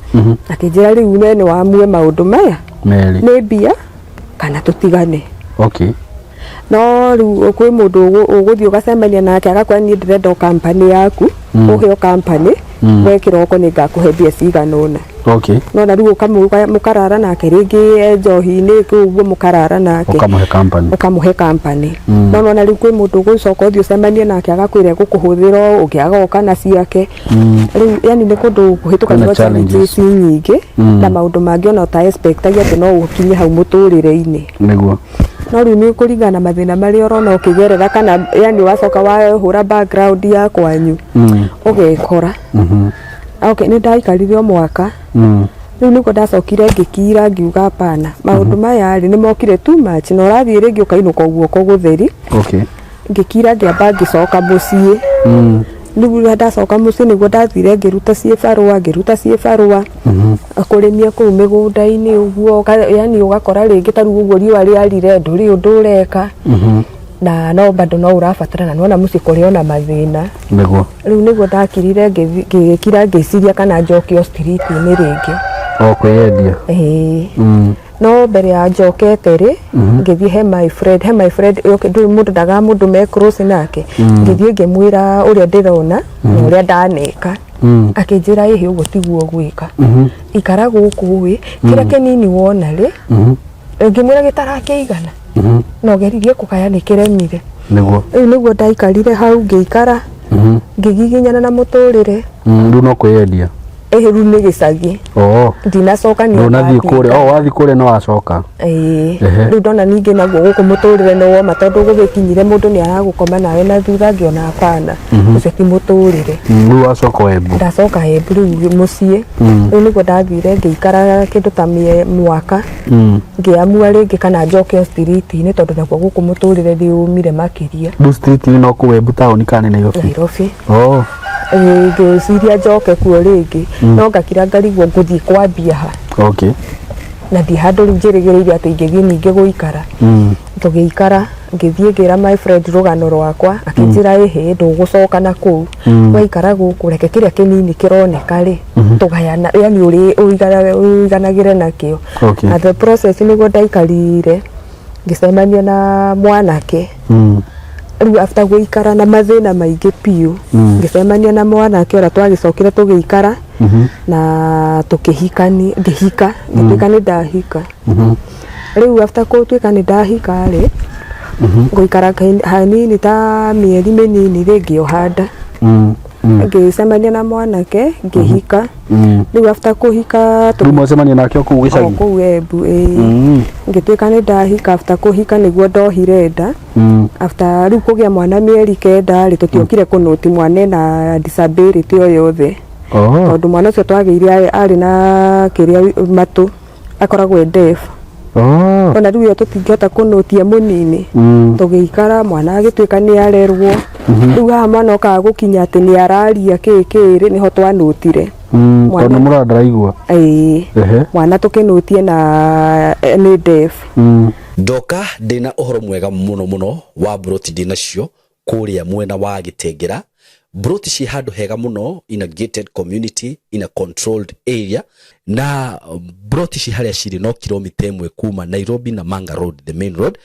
Akĩnjĩra rĩu we nĩ wamue maũndũ maya Merĩ. Nĩ mbia kana tũtigane. No rĩu kwĩ mũndũ ũgũthiĩ ũgacemania nake agakwĩra niĩ ndĩrenda o company yaku, ũhe o company, we kĩroko nĩ ngakũhe mbia cigana ũna. No na rĩu mũkarara nake rĩngĩ e njohi-inĩ kũu ũguo mũkarara nake. Ũkamũhe company. Ũkamũhe company. No nona rĩu kwĩ mũndũ ũgũcoka ũthiĩ ũcemanie nake agakwĩra egũkũhũthĩra ũngĩ agoka na ciake. Rĩu yani nĩ kũndũ kũhĩtũkagĩrwo Kwĩna challenges challenges nyingĩ na maũndũ mangĩ ona ũta expectagia atĩ no ũkinye hau mũtũrĩre-inĩ. Nĩguo. No rĩu nĩ kũringana na mathĩna marĩa ũrona ũkĩgerera kana yani ũgacoka wahũra background ya kwanyu ũgekora. Okay, nĩ ndaikarire o mwaka. Rĩu nĩguo ndacokire ngĩkira ngiuga hapana, maũndũ maya rĩ nĩ mokire too much na ũrathiĩ rĩngĩ ũkainũka guoko gũtheri. Ngĩkira ngĩamba ngĩcoka mũciĩ. Rĩu rĩrĩa ndacoka mũciĩ nĩguo ndathire ngĩruta ciĩbarũa, ngĩruta ciĩbarũa kũrĩmia kũu mĩgũnda-inĩ ũguo, yani ũgakora rĩngĩ ta rĩu ũguo riũa rĩarire ndũrĩ ũndũ ũreka. Na no bado no ũrabatara na nĩwona mũciĩ kũrĩ ona mathĩna. Nĩguo. Rĩu nĩguo ndakirire ngĩkira ngĩciria kana njoke o street-inĩ rĩngĩ. O kwĩyendia. Ĩĩ. No mbere ya njokete rĩ, ngĩthiĩ he my friend, he my friend, okay, ndũĩ mũndũ ndagaga mũndũ me close nake. Ngĩthiĩ ngĩmwĩra ũrĩa ndĩrona na ũrĩa ndaneka. Akĩnjĩra ĩhĩ ũguo tiguo ũgwĩka. Ikara gũkũ ĩ, kĩrĩa kĩnini wona rĩ, ngĩmwĩra gĩtarakĩigana. Na ũgeririe kũgaya nĩ kĩremire. Nĩguo. Rĩu nĩguo ndaikarire hau ngĩikara, ngĩgiginyana na mũtũrĩre. Rĩu no kwĩyendia. Ĩhĩ rĩu nĩ gĩcagi. Ndinacoka nĩ Ndũnathiĩ kũrĩa. Oh, wathiĩ kũrĩa no wacoka. Ĩĩ. Rĩu ndona ningĩ naguo gũkũ mũtũrĩre nĩ woma tondũ gũgĩkinyire mũndũ nĩ aragũkoma nawe na thutha ngĩona hapana. Ũcio ti mũtũrĩre. Rĩu wacoka Embu. Ndacoka Embu rĩu mũciĩ. Rĩu nĩguo ndathire ngĩikara kĩndũ ta mwaka. Ngĩamua rĩngĩ kana njoke o street-inĩ tondũ nakuo gũkũ mũtũrĩre nĩ ũmire makĩria. Rĩu street-inĩ no kũu Embu taũni kana nĩ Nairobi? Nairobi. Oh. Ngĩciria njoke kuo rĩngĩ no ngakira ngarigwo ngũthiĩ kwambia ha. Na ndi handũ rĩu njĩrĩgĩrĩire atĩ ingĩthiĩ ningĩ gũikara. Tũgĩikara ngĩthiĩ ngĩra my friend rũgano rwakwa akĩnjĩra ĩhĩ ndũgũcoka na kũu. Waikara gũkũ reke kĩrĩa kĩnini kĩroneka rĩ tũgayana, yani ũiganagĩre nakĩo. Na the process nĩguo ndaikarire ngĩcemania na mwanake. Rĩu after gũikara na mathĩna maingĩ biũ, ngĩcemania na mwanake ũrĩa twagĩcokire tũgĩikara na tũkĩhikani, ngĩhika, ngĩtuĩka nĩ ndahika. Rĩu after gũtuĩka nĩ ndahika rĩ, gũikara hanini ta mĩeri mĩnini rĩ ngĩoha nda. Ngĩcemania na mwanake ngĩhika. Rĩu after kũhika Rĩu mwacemania nake o kũu o gĩcagi? Kũu Embu ĩĩ. Ngĩtuĩka nĩ ndahika, after kũhika nĩguo ndohire nda. After rĩu kũgĩa mwana mĩeri 9 rĩ, tũtiokire kũnũti mwana ena disability o yothe. Tondũ mwana ũcio twagĩire arĩ na kĩrĩa matũ, akoragwo e deaf. Ona rĩu ĩyo tũtingĩhota kũnũtia mũnini. Tũgĩikara mwana agĩtuĩka nĩ arerwo. Rĩu haha mwana okaga gũkinya atĩ nĩ araria kĩ kĩ rĩ, nĩho twanũtire. Tondũ mũrora ndaraigua. Ĩĩ. Mwana tũkĩnũtie na nĩ deaf. Ndoka ndĩna ũhoro mwega mũno mũno wa mburoti ndĩnacio kũrĩa mwena wa Gĩtengera. Mburoti ciĩ handũ hega mũno in a gated community in a controlled area, na mburoti ici harĩa cirĩ no kilomita 1 kuma Nairobi na Manga Road, the main road,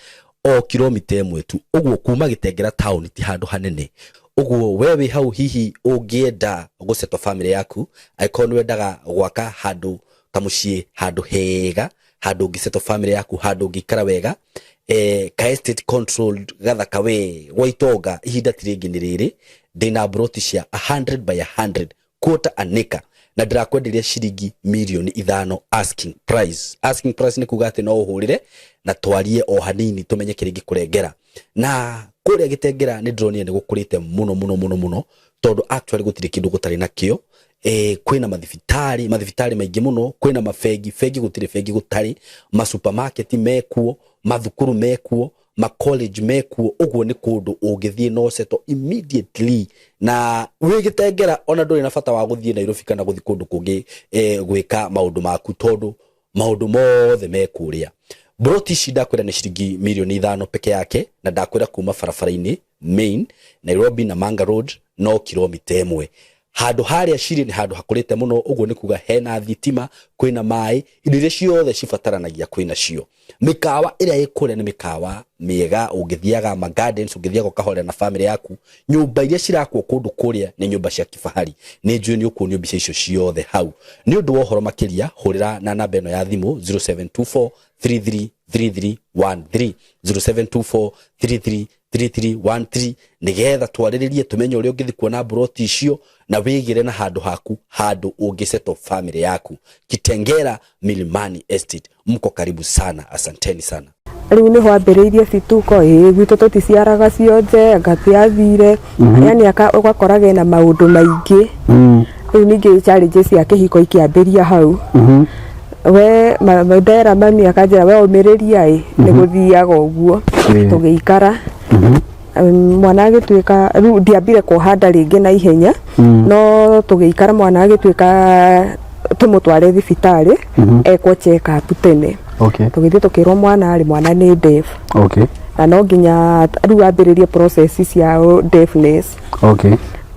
o kilomita 1 tu. Ũguo kuma Gĩtengera town ti handũ hanene. Ũguo we wĩ hau hihi ũngĩenda gũsettle family yaku, angĩkorwo nĩ wendaga gwaka handũ kamũciĩ, handũ hega, handũ ũngĩsettle family yaku, handũ ũngĩikara wega, ka estate controlled gathaka we gwa itonga, ihinda ti rĩngĩ nĩ rĩrĩ. Ndĩna mburoti cia 100 by 100 quarter an acre na ndĩrakwenderia ciringi mirioni 5 asking price. Asking price nĩ kuga atĩ no ũhũrĩre na twarie o hanini tũmenye kĩrĩa ingĩkũrengera. Na kũrĩa Gĩtengera nĩ ndĩronire nĩ gũkũrĩte mũno mũno mũno mũno, tondũ actually gũtirĩ kĩndũ gũtarĩ nakĩo. Kwĩna mathibitarĩ, mathibitarĩ maingĩ mũno, kwĩna mabengi, bengi gũtirĩ bengi gũtarĩ, masupermarket mekuo, mathukuru mekuo, ma college mekuo. Ũguo nĩ kũndũ ũngĩthiĩ no settle immediately na wĩ Gĩtengera, ona ndũrĩ na bata wa gũthiĩ Nairobi kana gũthiĩ kũndũ kũngĩ gwĩka maũndũ maku, tondũ maũndũ mothe me kũrĩa. Mburoti ici ndakwĩra nĩ ciringi mirioni 5 peke yake, na ndakwĩra kuma barabara-inĩ main Nairobi na Manga Road no kilomita 1. Handũ harĩa cirĩ nĩ handũ hakũrĩte mũno, ũguo nĩ kuga hena thitima, kwĩna maĩ, indo iria ciothe cibataranagia kwĩna cio. Mĩkawa ĩrĩa ĩ kũrĩa nĩ mĩkawa mĩega, ũngĩthiaga ma gardens, ũngĩthiaga ũkahorera na family yaku. Nyũmba iria cirakwo kũndũ kũrĩa nĩ nyũmba cia kifahari. Nĩ njũĩ nĩ ũkuonio mbica icio ciothe hau. Nĩ ũndũ wa ũhoro makĩria, hũrĩra na namba ĩno ya thimũ 0724 333313, 0724 333313, nĩgetha twarĩrĩrie tũmenye ũrĩa ũngĩthiĩ kuona mburoti icio na wĩgĩre na handũ haku, handũ ũngĩsettle family yaku. Kitengela Milimani Estate, mko karibu sana, asanteni sana. Rĩu nĩho ambĩrĩirie bituko, ĩĩ gwitũ tũticiaraga cionje, anga tiathire, yani ũgakoraga ena maũndũ maingĩ. Rĩu ningĩ challenges cia kĩhiko ikĩambĩria hau. We ndera mami akanjĩra, we ũmĩrĩria ĩ, nĩ gũthiaga ũguo. Tũgĩikara. Mwana agĩtuĩka, rĩu ndiambire kuoha nda rĩngĩ na ihenya, no tũgĩikara, mwana agĩtuĩka tũmũtware thibitarĩ ekwo check up tene. Tũgĩthiĩ tũkĩrwo mwana rĩ, mwana nĩ deaf. Na no nginya rĩu ambĩrĩrie process cia deafness.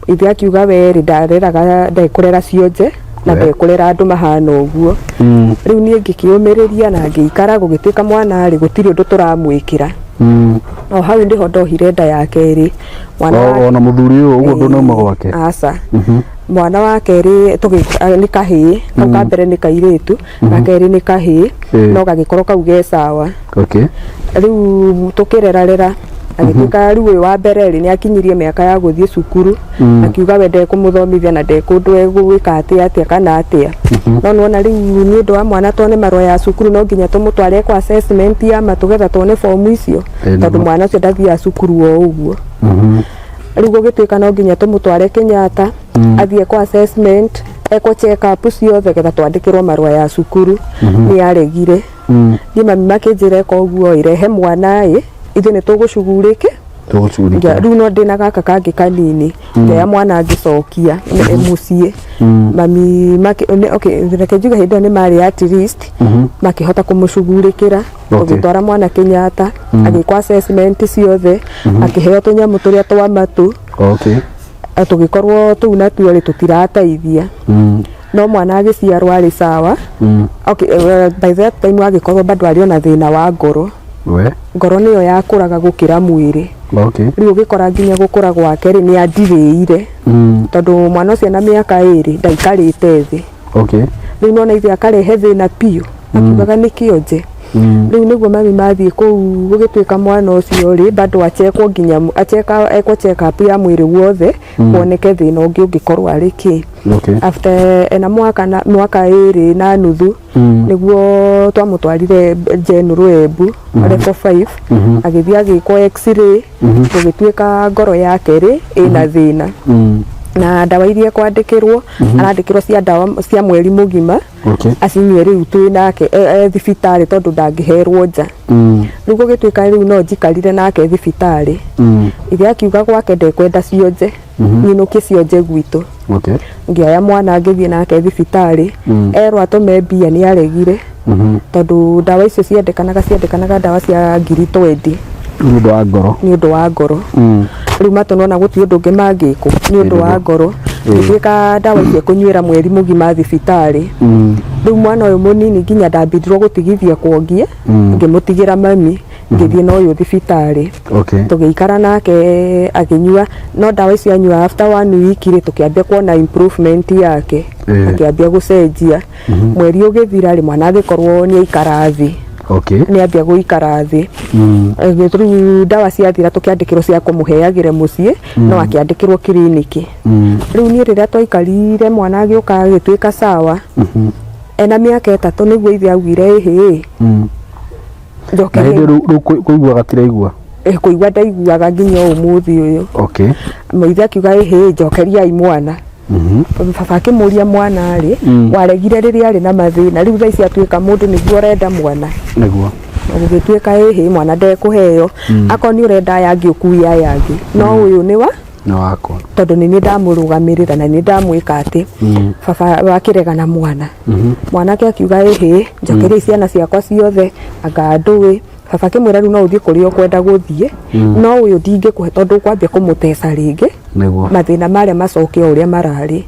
Ithe akiuga we rĩ, ndareraga, ndekũrera cionje na ndekũrera andũ mahana ũguo. Rĩu niĩ ngĩkĩũmĩrĩria na ngĩikara, gũgĩtuĩka mwana rĩ, gũtirĩ ũndũ tũramwĩkĩra. O hau nĩho ndohire nda ya kerĩ. Mwana Ona mũthuri ũyũ ũguo ndũnauma gwake? Aca. Mwana wa kerĩ nĩ kahĩĩ, kau ka mbere nĩ kairĩtu, ga kerĩ nĩ kahĩĩ, no gagĩkorwo kau ge sawa. Rĩu tũkĩrerarera, agĩtuĩka rĩu ũyũ wa mbere rĩ, nĩ akinyirie mĩaka ya gũthiĩ cukuru, akiuga we ndekũmũthomithia na ndekũndũ egwĩka atĩa atĩa kana atĩa. No nĩwona rĩu nĩ ũndũ wa mwana tuone marũa ya cukuru, no nginya tũmũtware kwa assessment ya matũ getha tuone fomu icio, tondũ mwana ũcio ndathiaga cukuru o ũguo. Rĩu gũgĩtuĩka no nginya tũmũtware Kenyatta, athiĩ kwa assessment, ekwo check up ciothe getha twandĩkĩrwo marũa ya cukuru. Nĩ aregire. Niĩ mami makĩnjĩra eka ũguo ĩ, rehe mwana ĩ, ithuĩ nĩ tũgũcugurĩke. Tũgũcugurĩkĩra. Rĩu no ndĩna gaka kangĩ kanini, ngĩoya mwana ngĩcokia mũciĩ. Mami okay, reke njuge hĩndĩ ĩyo nĩ marĩ at least makĩhota kũmũcugurĩkĩra. Tũgĩtwara mwana Kenyatta, agĩkwo assessment ciothe, akĩheo tũnyamũ tũrĩa twa matũ. Tũgĩkorwo tũu natuo rĩ, tũtirateithia. No mwana agĩciarwo arĩ sawa. Okay, by that time agĩkorwo bado arĩ ona thĩna wa ngoro. Ngoro nĩyo yakũraga gũkĩra mwĩrĩ. Rĩu ũgĩkora nginya gũkũra gwake rĩ, nĩ andirĩire. Tondũ mwana ũcio na mĩaka 2 ndaikarĩte thĩ. Rĩu nona ithe akarehe thĩna biũ, akiugaga nĩ kĩonje. Rĩu nĩguo mami mathiĩ kũu, gũgĩtuĩka mwana ũcio rĩ, bado achekwo nginya acheka, ekwo check up ya mwĩrĩ wothe, kuoneke thĩna ũngĩ ũngĩkorwo arĩ kĩ. After ena mwaka na mwaka 2.5, nĩguo twamũtwarire General Embu level 5, agĩthiĩ agĩkwo x-ray, gũgĩtuĩka ngoro yake rĩ, ĩna thĩna. Na ndawa iria ekwandĩkĩrwo, arandĩkĩrwo cia ndawa cia mweri mũgima, acinyue rĩu twĩ nake e thibitarĩ, tondũ ndangĩherwo nja. Rĩu gũgĩtuĩka rĩu no njikarire nake thibitarĩ. Ithe akiuga gwake ndekwenda cionje, nyinũkie cionje gwitũ. Ngĩoya mwana ngĩthiĩ nake thibitarĩ, erwo atũme mbia nĩ aregire, tondũ ndawa icio ciendekanaga ndawa cia 20,000. Nĩ ũndũ wa ngoro. Nĩ ũndũ wa ngoro. Rĩu matũ nona gũtirĩ ũndũ ũngĩ mangĩkwo nĩ ũndũ wa ngoro. Gũtuĩka ndawa icio kũnyuĩra mweri mũgima thibitarĩ. Rĩu mwana ũyũ mũnini nginya ndambindirwo gũtigithia kuongie, ngĩmũtigĩra mami, ngĩthiĩ na ũyũ thibitarĩ. Tũgĩikara nake akĩnyua, no ndawa icio anyua after one week rĩ, tũkĩambia kuona improvement yake. Akĩambia gũcenjia. Mweri ũgĩthira rĩ, mwana agĩkorwo nĩ aikara thĩ. Nĩ ambia gũikara thĩ. Rĩu ndawa ciathira, tũkĩandĩkĩrwo cia kũmũheagĩre mũciĩ, no akĩandĩkĩrwo kiriniki. Rĩu niĩ rĩrĩa twaikarire, mwana agĩũka agĩtuĩka sawa, ena mĩaka 3, nĩguo ithe augire ĩhĩ. Na hĩndĩ rĩu kũigua gatiraigua? Kũigua ndaiguaga nginya ũmũthĩ ũyũ. Mũithe akiuga ĩhĩ, njokeriai mwana. Baba akĩmũria, mwana rĩ, waregire rĩrĩa arĩ na mathĩna, rĩu thaa ici atuĩka mũndũ nĩguo ũrenda mwana? Nĩguo. Gũgĩtuĩka ĩhĩ, mwana ndekũheo, akorwo nĩ ũrenda aya angĩ ũkue aya angĩ, no ũyũ nĩ wa Nĩ wakwa. Tondũ nĩ niĩ ndamũrũgamĩrĩra na nĩ ndamwĩka atĩ. Baba wakĩrega na mwana, mwanake akiuga ĩhĩ, njokeria ciana ciakwa ciothe, anga ndũĩ. Baba akĩmwĩra rĩu no ũthiĩ kũrĩa ũkwenda gũthiĩ, no ũyũ ndingĩkũhe, tondũ ũkwambia kũmũteca rĩngĩ. Nĩguo. Mathĩna marĩa macoke o ũrĩa mararĩ.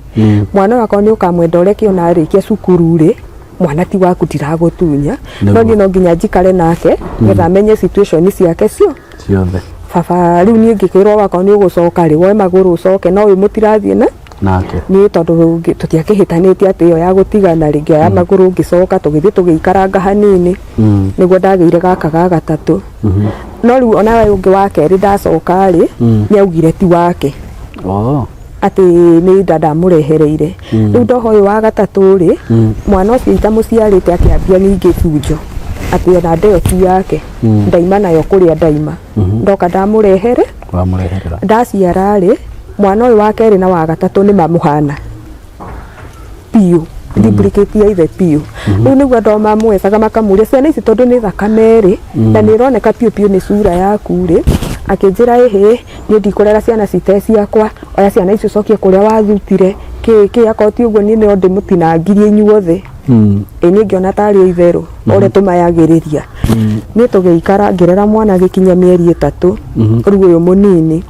Mwana wakwa nĩ ũkamwenda ũreke ona arĩkia cukuru rĩ, mwana ti waku, ndiragũtunya, no niĩ no nginya njikare nake nĩgetha amenye situation ciake cio ciothe. Baba, rĩu niĩ ngĩkwĩrwo wakwa nĩ ũgũcoka rĩ, woe magũrũ ũcoke no ũyũ mũtirathiĩ na nake. Niĩ tondũ tũtiakĩhĩtanĩtie atĩ ĩyo ya gũtigana rĩ, ngĩoya magũrũ ngĩcoka, tũgĩthiĩ tũgĩikaranga hanini nĩguo ndagĩire gaka ga gatatũ. No rĩu ona ũyũ ũngĩ wa kerĩ ndacoka rĩ, nĩ augire ti wake, atĩ nĩ nda ndamũrehereire. Rĩu ndoha ũyũ wa gatatũ rĩ, mwana ũcio itamũciarĩte akĩambia ningĩ bunjo atĩ ona nda ĩyo ti yake, ndaima nayo kũrĩa ndaima, ndoka ndamũrehere. Wamũreherera. Ndaciara rĩ, mwana ũyũ wa kerĩ na wa gatatũ nĩ mamũhana biũ, duplicate ya ithe biũ. Rĩu nĩguo andũ mamwecaga makamũria ciana ici tondũ nĩ thakame rĩ, na nĩ ĩroneka biũ biũ nĩ cura yaku rĩ. Akĩnjĩra, ĩhĩ, niĩ ndikũrera ciana cite ciakwa, oya ciana icio ũcokie kũrĩa wathutire kĩ kĩ, akorwo ti ũguo niĩ no ndĩmũtinangirie inyuothe. Ĩ niĩ ngĩona tarĩ itherũ ũrĩa tũmayagĩrĩria. Niĩ tũgĩikara, ngĩrera mwana agĩkinya mĩeri 3. Rĩu ũyũ mũnini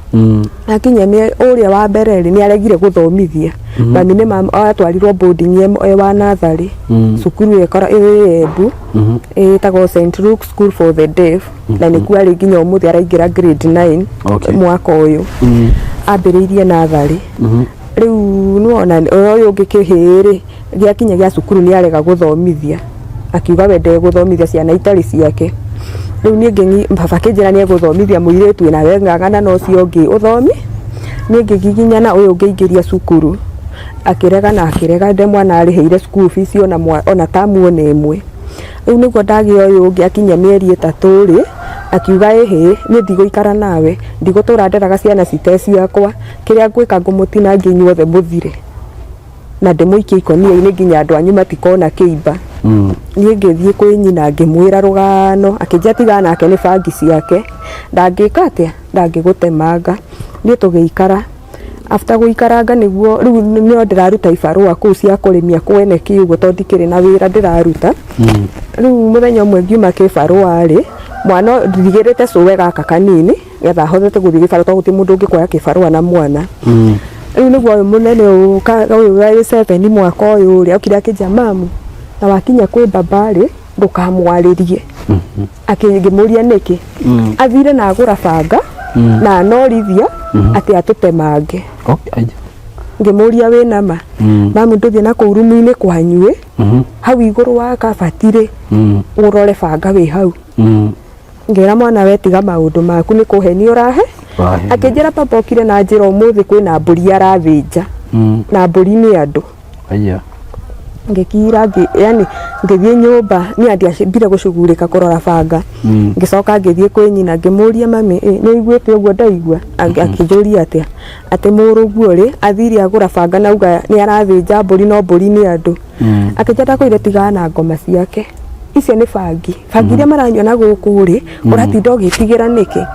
akinya ũrĩa wa mbere rĩ, nĩ aregire gũthomithia mami nĩ atwarirwo boarding e wa natharĩ, cukuru ĩkora ĩ Embu ĩtagwo St Luke School for the Deaf, na nĩkuo arĩ nginya ũmũthĩ, araingĩra grade 9 mwaka ũyũ. Ambĩrĩirie natharĩ. Rĩu nĩwona ũyũ ũngĩ kĩhĩĩ rĩ, gĩakinya gĩa cukuru nĩ arega gũthomithia, akiuga we ndegũthomithia ciana itarĩ ciake. Rĩu niĩ baba akĩnjĩra nĩ egũthomithia mũirĩtu, nawe ng'ang'ana na ũcio ũngĩ ũthomi. Niĩ ngĩgiginyana ũyũ ngĩingĩria cukuru, akĩrega na akĩrega nde mwana arĩhĩire school fees ona ona tamu ona ĩmwe. Rĩu nĩguo ndagĩa ũyũ ũngĩ akinyia mĩeri 3 rĩ, akiuga, ĩhĩ, niĩ ndigũikara nawe, ndigũtũra nderaga ciana cite ciakwa, kĩrĩa ngwĩka ngũmũtinangia inyuothe mũthire na ndĩmũikie ikonia-inĩ nginya andũ anyu matikona kĩimba. Niĩ ngĩthiĩ kwĩ nyina ngĩmwĩra rũgano, akĩnjĩra tigana nake, nĩ bangi ciake, ndangĩka atĩa, ndangĩgũtemanga. Niĩ tũgĩikara. After gũikaranga nĩguo rĩu nĩo ndĩraruta ibarũa kũu cia kũrĩmia kwene kĩ ũguo, tondũ ndikĩrĩ na wĩra ndĩraruta. Rĩu mũthenya ũmwe ngiuma kĩbarũa rĩ, mwana ndigĩrĩte cũwe gaka kanini getha ahotete gũthiĩ gĩbarũa, tondũ gũtirĩ mũndũ ũngĩkuoya kĩbarũa na mwana. Rĩu nĩguo ũyũ mũnene ũyũ wa 7 mwaka ũyũ rĩ, okire akĩnjĩra, mamu, na wakinya kwĩ baba rĩ, ndũkamwarĩrie. Ngĩmũria nĩkĩ. Athire na agũra banga na anorithia atĩ atũtemange. Ngĩmũria, wĩna ma? Mamu, ndũthiĩ na kũu rumu-inĩ kwanyu ĩ, hau igũrũ wa kabati rĩ, ũrore banga wĩ hau. Ngĩra mwana, we tiga maũndũ maku, nĩ kũhenia ũrahe. Ũrahenia. Akĩnjĩra baba okire na njĩra ũmũthĩ kwĩna mbũri arathĩnja, na mbũri nĩ andũ. Aya. Ngĩkira yani ngĩthiĩ nyũmba, niĩ ndiambire gũcugurĩka kũrora banga. Ngĩcoka ngĩthiĩ kwĩ nyina ngĩmũria, mami, nĩ ũiguĩte ũguo ndaigua? Akĩnjũria atĩa, atĩ mũrũguo rĩ athire agũra banga na auga nĩ arathĩnja mbũri, no mbũri nĩ andũ. Akĩnjĩra ndakwĩrire tigana na ngoma ciake, icio nĩ bangi, bangi iria maranyua na gũkũ rĩ, ũratinda ũgĩtigĩra nĩkĩ?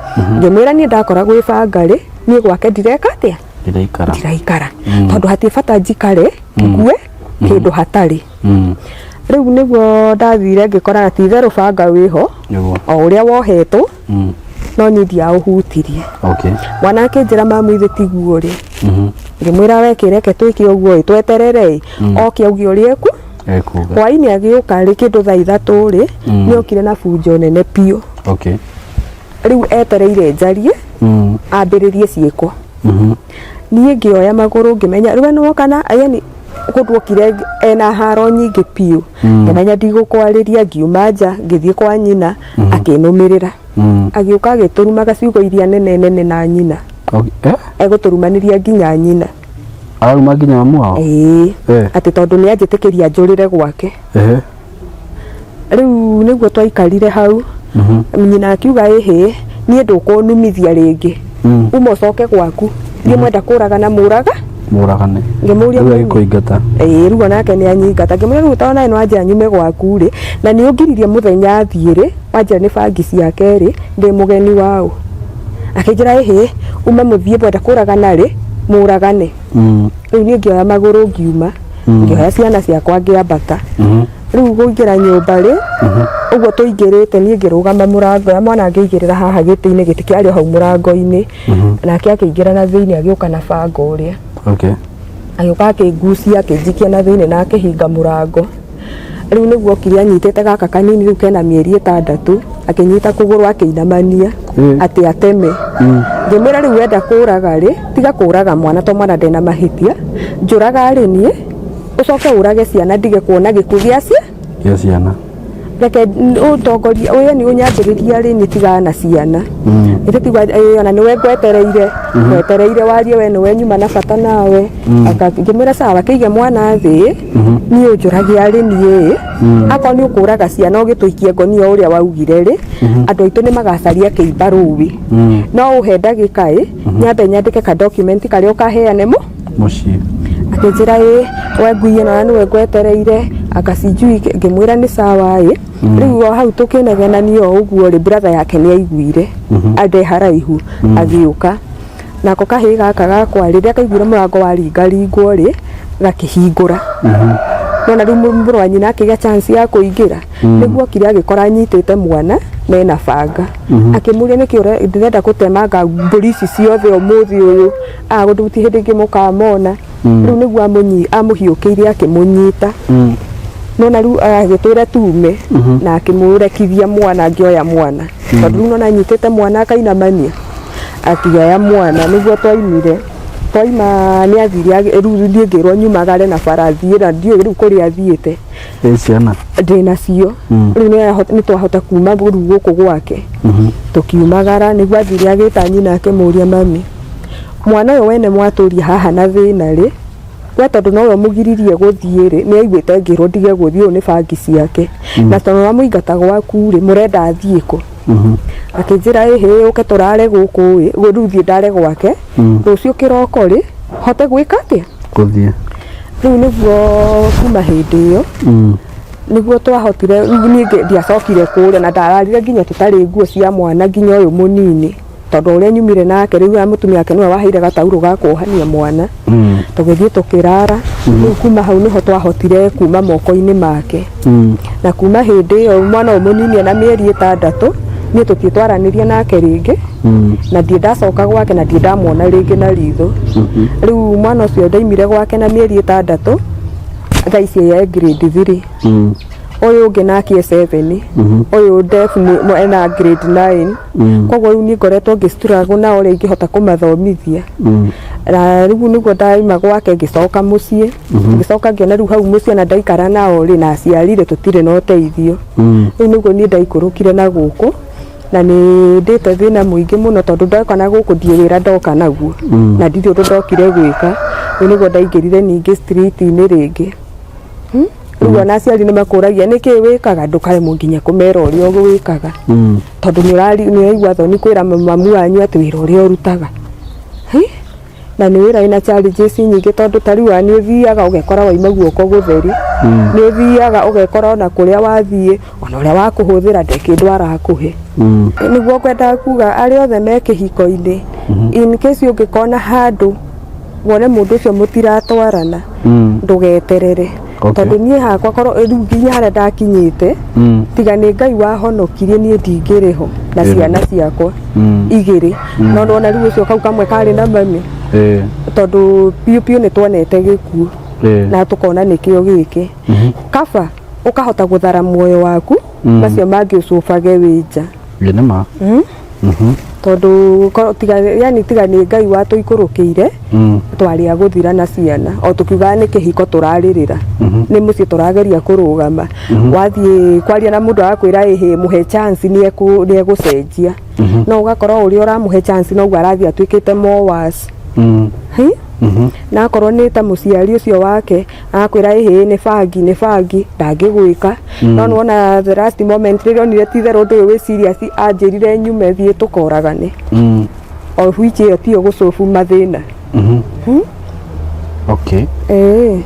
Ngĩmwĩra niĩ ndakora gwĩ banga rĩ, niĩ gwake ndireka atĩa? Ndiraikara. Ndiraikara, tondũ hatirĩ bata njikare ngue kĩndũ hatarĩ. Rĩu nĩguo ndathire ngĩkora ti itherũ banga wĩho o ũrĩa wohetwo, no niĩ ndiaũhutirie. Mwana akĩnjĩra, mamu, ithe tiguo rĩ? Ngĩmwĩra, we kĩreke twĩke ũguo ĩ, tweterere ĩ, oke auge ũrĩa eku Ekuga. Hwainĩ agĩũka rĩ, kĩndũ thaa 3 rĩ, nĩ okire na bunjo nene biũ. Rĩu etereire njarie, ambĩrĩrie ciĩko. Niĩ ngĩoya magũrũ ngĩmenya rĩu nĩwoka na yani kũndũ okire ena haro nyingĩ biũ. Ngĩmenya ndigũkwarĩria, ngiuma nja ngĩthiĩ kwa nyina, akĩnũmĩrĩra. Agĩũka agĩtũrumaga ciugo iria nene nene na nyina. Okay. Eh? Egũtũrumanĩria nginya nyina. Araruma nginya mamu wao? Ĩĩ. Eh. Atĩ tondũ nĩ anjĩtĩkĩria njũrĩre gwake. Rĩu nĩguo twaikarire hau, nyina akiuga, ĩhĩ, niĩ ndũkũnumithia rĩngĩ, uma ũcoke gwaku, niĩ mwenda kũragana mũraga. Mũragane. Ngĩmũria Rĩu mami. agĩkũingata. Ĩĩ, rĩu onake nĩ anyingata. Ngĩmwĩra, rĩu tondũ nawe nĩwanjĩra nyume gwaku rĩ, na nĩ ũngiririe mũthenya athiĩ rĩ, wanjĩra nĩ bangi ciake rĩ, ndĩ mũgeni waũ? Akĩnjĩra, ĩhĩ, uma mũthiĩ, mwenda kũragana rĩ, mũragane. Rĩu niĩ ngĩoya magũrũ ngiuma, ngĩoya ciana ciakwa ngĩambata. Rĩu kũingĩra nyũmba rĩ, Ũguo tũingĩrĩte, niĩ ngĩrũgama mũrango ya mwana, angĩigĩrĩra haha gĩtĩ-inĩ, gĩtĩ kĩarĩ o hau mũrango-inĩ, nake akĩingĩra na thĩinĩ, agĩũka na banga ũrĩa. Agĩũka akĩngucia, akĩnjikia na thĩinĩ na akĩhinga mũrango. Rĩu nĩguo okire anyitĩte gaka kanini, rĩu kena mĩeri 6, akĩnyita kũgũrũ, akĩinamania atĩ ateme. Ngĩmwĩra, rĩu wenda kũraga rĩ, tiga kũraga mwana, to mwana ndena mahĩtia, njũraga rĩ niĩ, ũcoke ũrage ciana, ndige kuona gĩkuũ gĩa cia Gĩa ciana. Reke ũtongorie ũyũ nĩ ũnyambĩrĩria rĩ, nĩ tigana na ciana. Ĩtĩ tigwa ona nĩwe ngwetereire, ngwetereire warie, we nĩwe nyuma na bata nawe. Ngĩmwĩra sawa, kĩige mwana thĩ, niĩ ũnjũrage arĩ niĩ. Akorwo nĩ ũkũraga ciana ũgĩtũikie ngonia ũrĩa waugire rĩ, andũ aitũ nĩ magacaria kĩimba rũĩ. No ũhe ndagĩka ĩ, nyambe nyandĩke ka document karĩa ũkaheane mũ Mũciĩ. Akĩnjĩra, ĩ we ngui ĩno na nĩwe ngwetereire, akacijui. Ngĩmwĩra nĩ sawa ĩ. Rĩu o hau tũkĩnegenania o ũguo rĩ, brother yake nĩ aiguire ande haraihu, agĩũka nako kahĩĩ gaka gakwa. Rĩrĩa kaiguire mũrango waringaringwo rĩ, gakĩhingũra. Nona rĩu mũrũ wa nyina akĩgĩa chance ya kũingĩra. Nĩguo okire agĩkora anyitĩte mwana mena banga. Akĩmũria, nĩkĩ ndĩrenda gũtemanga mbũri ici ciothe ũmũthĩ ũyũ, agũnduti hĩndĩ ĩngĩ mũkamona. Rĩu nĩguo amũhiũkĩirie, akĩmũnyita. Nona rĩu agĩtwĩra tume na akĩmũrekithia mwana, angĩoya mwana, tondũ rĩu nona anyitĩte mwana akainamania, akĩoya mwana. Nĩguo twaimire. Twaima nĩ athire rĩu niĩ ngĩrwo nyumagare na bara thiĩ, na ndiũĩ rĩu kũrĩa athiĩte. Ĩ ciana? Ndĩ nacio. Rĩu nĩ twahota kuma rĩu gũkũ gwake, tũkiumagara. Nĩguo athire agĩta nyina, akĩmũria, mami, mwana ũyũ wene mwatũria haha na thĩna rĩ, we tondũ nowe ũmũgiririe gũthiĩ rĩ, nĩ aiguĩte ngĩrwo ndige gũthiĩ, ũyũ nĩ bangi ciake, na tondũ wamũingata gwaku rĩ, mũrenda athiĩ kũ? Akĩnjĩra, ĩhĩ, ũke tũrare gũkũ ĩ, rĩu thiĩ ndare gwake, rũciũ kĩroko rĩ, hote gwĩka atĩa? Gũthiĩ. Rĩu nĩguo kuma hĩndĩ ĩyo nĩguo twahotire. Rĩu niĩ ndiacokire kũrĩa, na ndararire nginya tũtarĩ nguo cia mwana, nginya ũyũ mũnini, tondũ ũrĩa nyumire nake rĩu ya mũtumia wake nĩwe waheire gataurũ ga kuohania mwana. Tũgĩthiĩ tũkĩrara. Rĩu kuma hau nĩho twahotire kuma moko-inĩ make. Na kuma hĩndĩ ĩyo mwana ũyũ mũnini ena mĩeri 6, niĩ tũtirĩ twaranĩria nake rĩngĩ, na ndirĩ ndacoka gwake, na ndirĩ ndamwona rĩngĩ na ritho. Rĩu mwana ũcio ndaimire gwake na mĩeri 6, thaa ici e grade 3. Ũyũ ũngĩ nake e 7, ũyũ deaf ena grade 9. Koguo rĩu niĩ ngoretwo ngĩ-struggle na ũrĩa ingĩhota kũmathomithia. Na rĩu nĩguo ndaima gwake, ngĩcoka mũciĩ, ngĩcoka ngĩona rĩu hau mũciĩ ona ndaikara nao rĩ, na aciari rĩ, tũtirĩ na ũteithio. Rĩu nĩguo niĩ ndaikũrũkire na gũkũ, na nĩ ndĩte thĩna mũingĩ mũno, tondũ ndoka na gũkũ ndiĩ wĩra ndoka naguo, na ndirĩ ũndũ ndokire gwĩka. Rĩu nĩguo ndaingĩrire ningĩ street-inĩ rĩngĩ. Rĩu ona aciari nĩ makũragia, nĩkĩ wĩkaga? Ndũkaremwo nginya kũmera ũrĩa wĩkaga, tondũ nĩ ũraigua thoni kwĩra mamu wanyu atĩ wĩra ũrĩa ũrutaga. Hi? Na nĩ wĩra wĩna challenges nyingĩ, tondũ ta rĩu nĩ ũthiaga ũgekora waima guoko gũtheri, nĩ ũthiaga ũgekora ona kũrĩa wathiĩ, ona ũrĩa wakũhũthĩra ndĩ kĩndũ arakũhe. Nĩguo ngwendaga kuga, arĩa othe me kĩhiko-inĩ, in case ũngĩkona handũ wone mũndũ ũcio mũtiratwarana, ndũgeterere. Tondũ niĩ hakwa korwo rĩu nginya harĩa ndakinyĩte, tiga nĩ Ngai wahonokirie, niĩ ndingĩrĩ ho na ciana ciakwa igĩrĩ. No nĩwona rĩu ũcio kau kamwe karĩ na mami, tondũ biũ biũ nĩ tuonete gĩkuũ na tũkona nĩkĩo gĩkĩ. Kaba ũkahota gũthara muoyo waku, macio mangĩ ũcũbage wĩ nja. Ĩ nĩ ma. Tondũ tiga, yani tiga nĩ Ngai watũikũrũkĩire, twarĩ a gũthira na ciana. O tũkiugaga nĩ kĩhiko tũrarĩrĩra, nĩ mũciĩ tũrageria kũrũgama. Wathiĩ kwaria na mũndũ, agakwĩra, ĩhĩ, mũhe chance, nĩ egũcenjia. No ũgakorwo ũrĩa ũramũhe chance noguo arathiĩ atuĩkĩte more worse. Hi? Na akorwo nĩ ta mũciari ũcio wake, agakwĩra, ĩhĩ, nĩ bangi, nĩ bangi, ndangĩgwĩka. No nĩwona the last moment rĩrĩa onire ti itherũ ũndũ ũyũ wĩ serious, anjĩrire nyume thiĩ tũkoragane, of which ĩyo tiyo gũcobu mathĩna. Ĩĩ.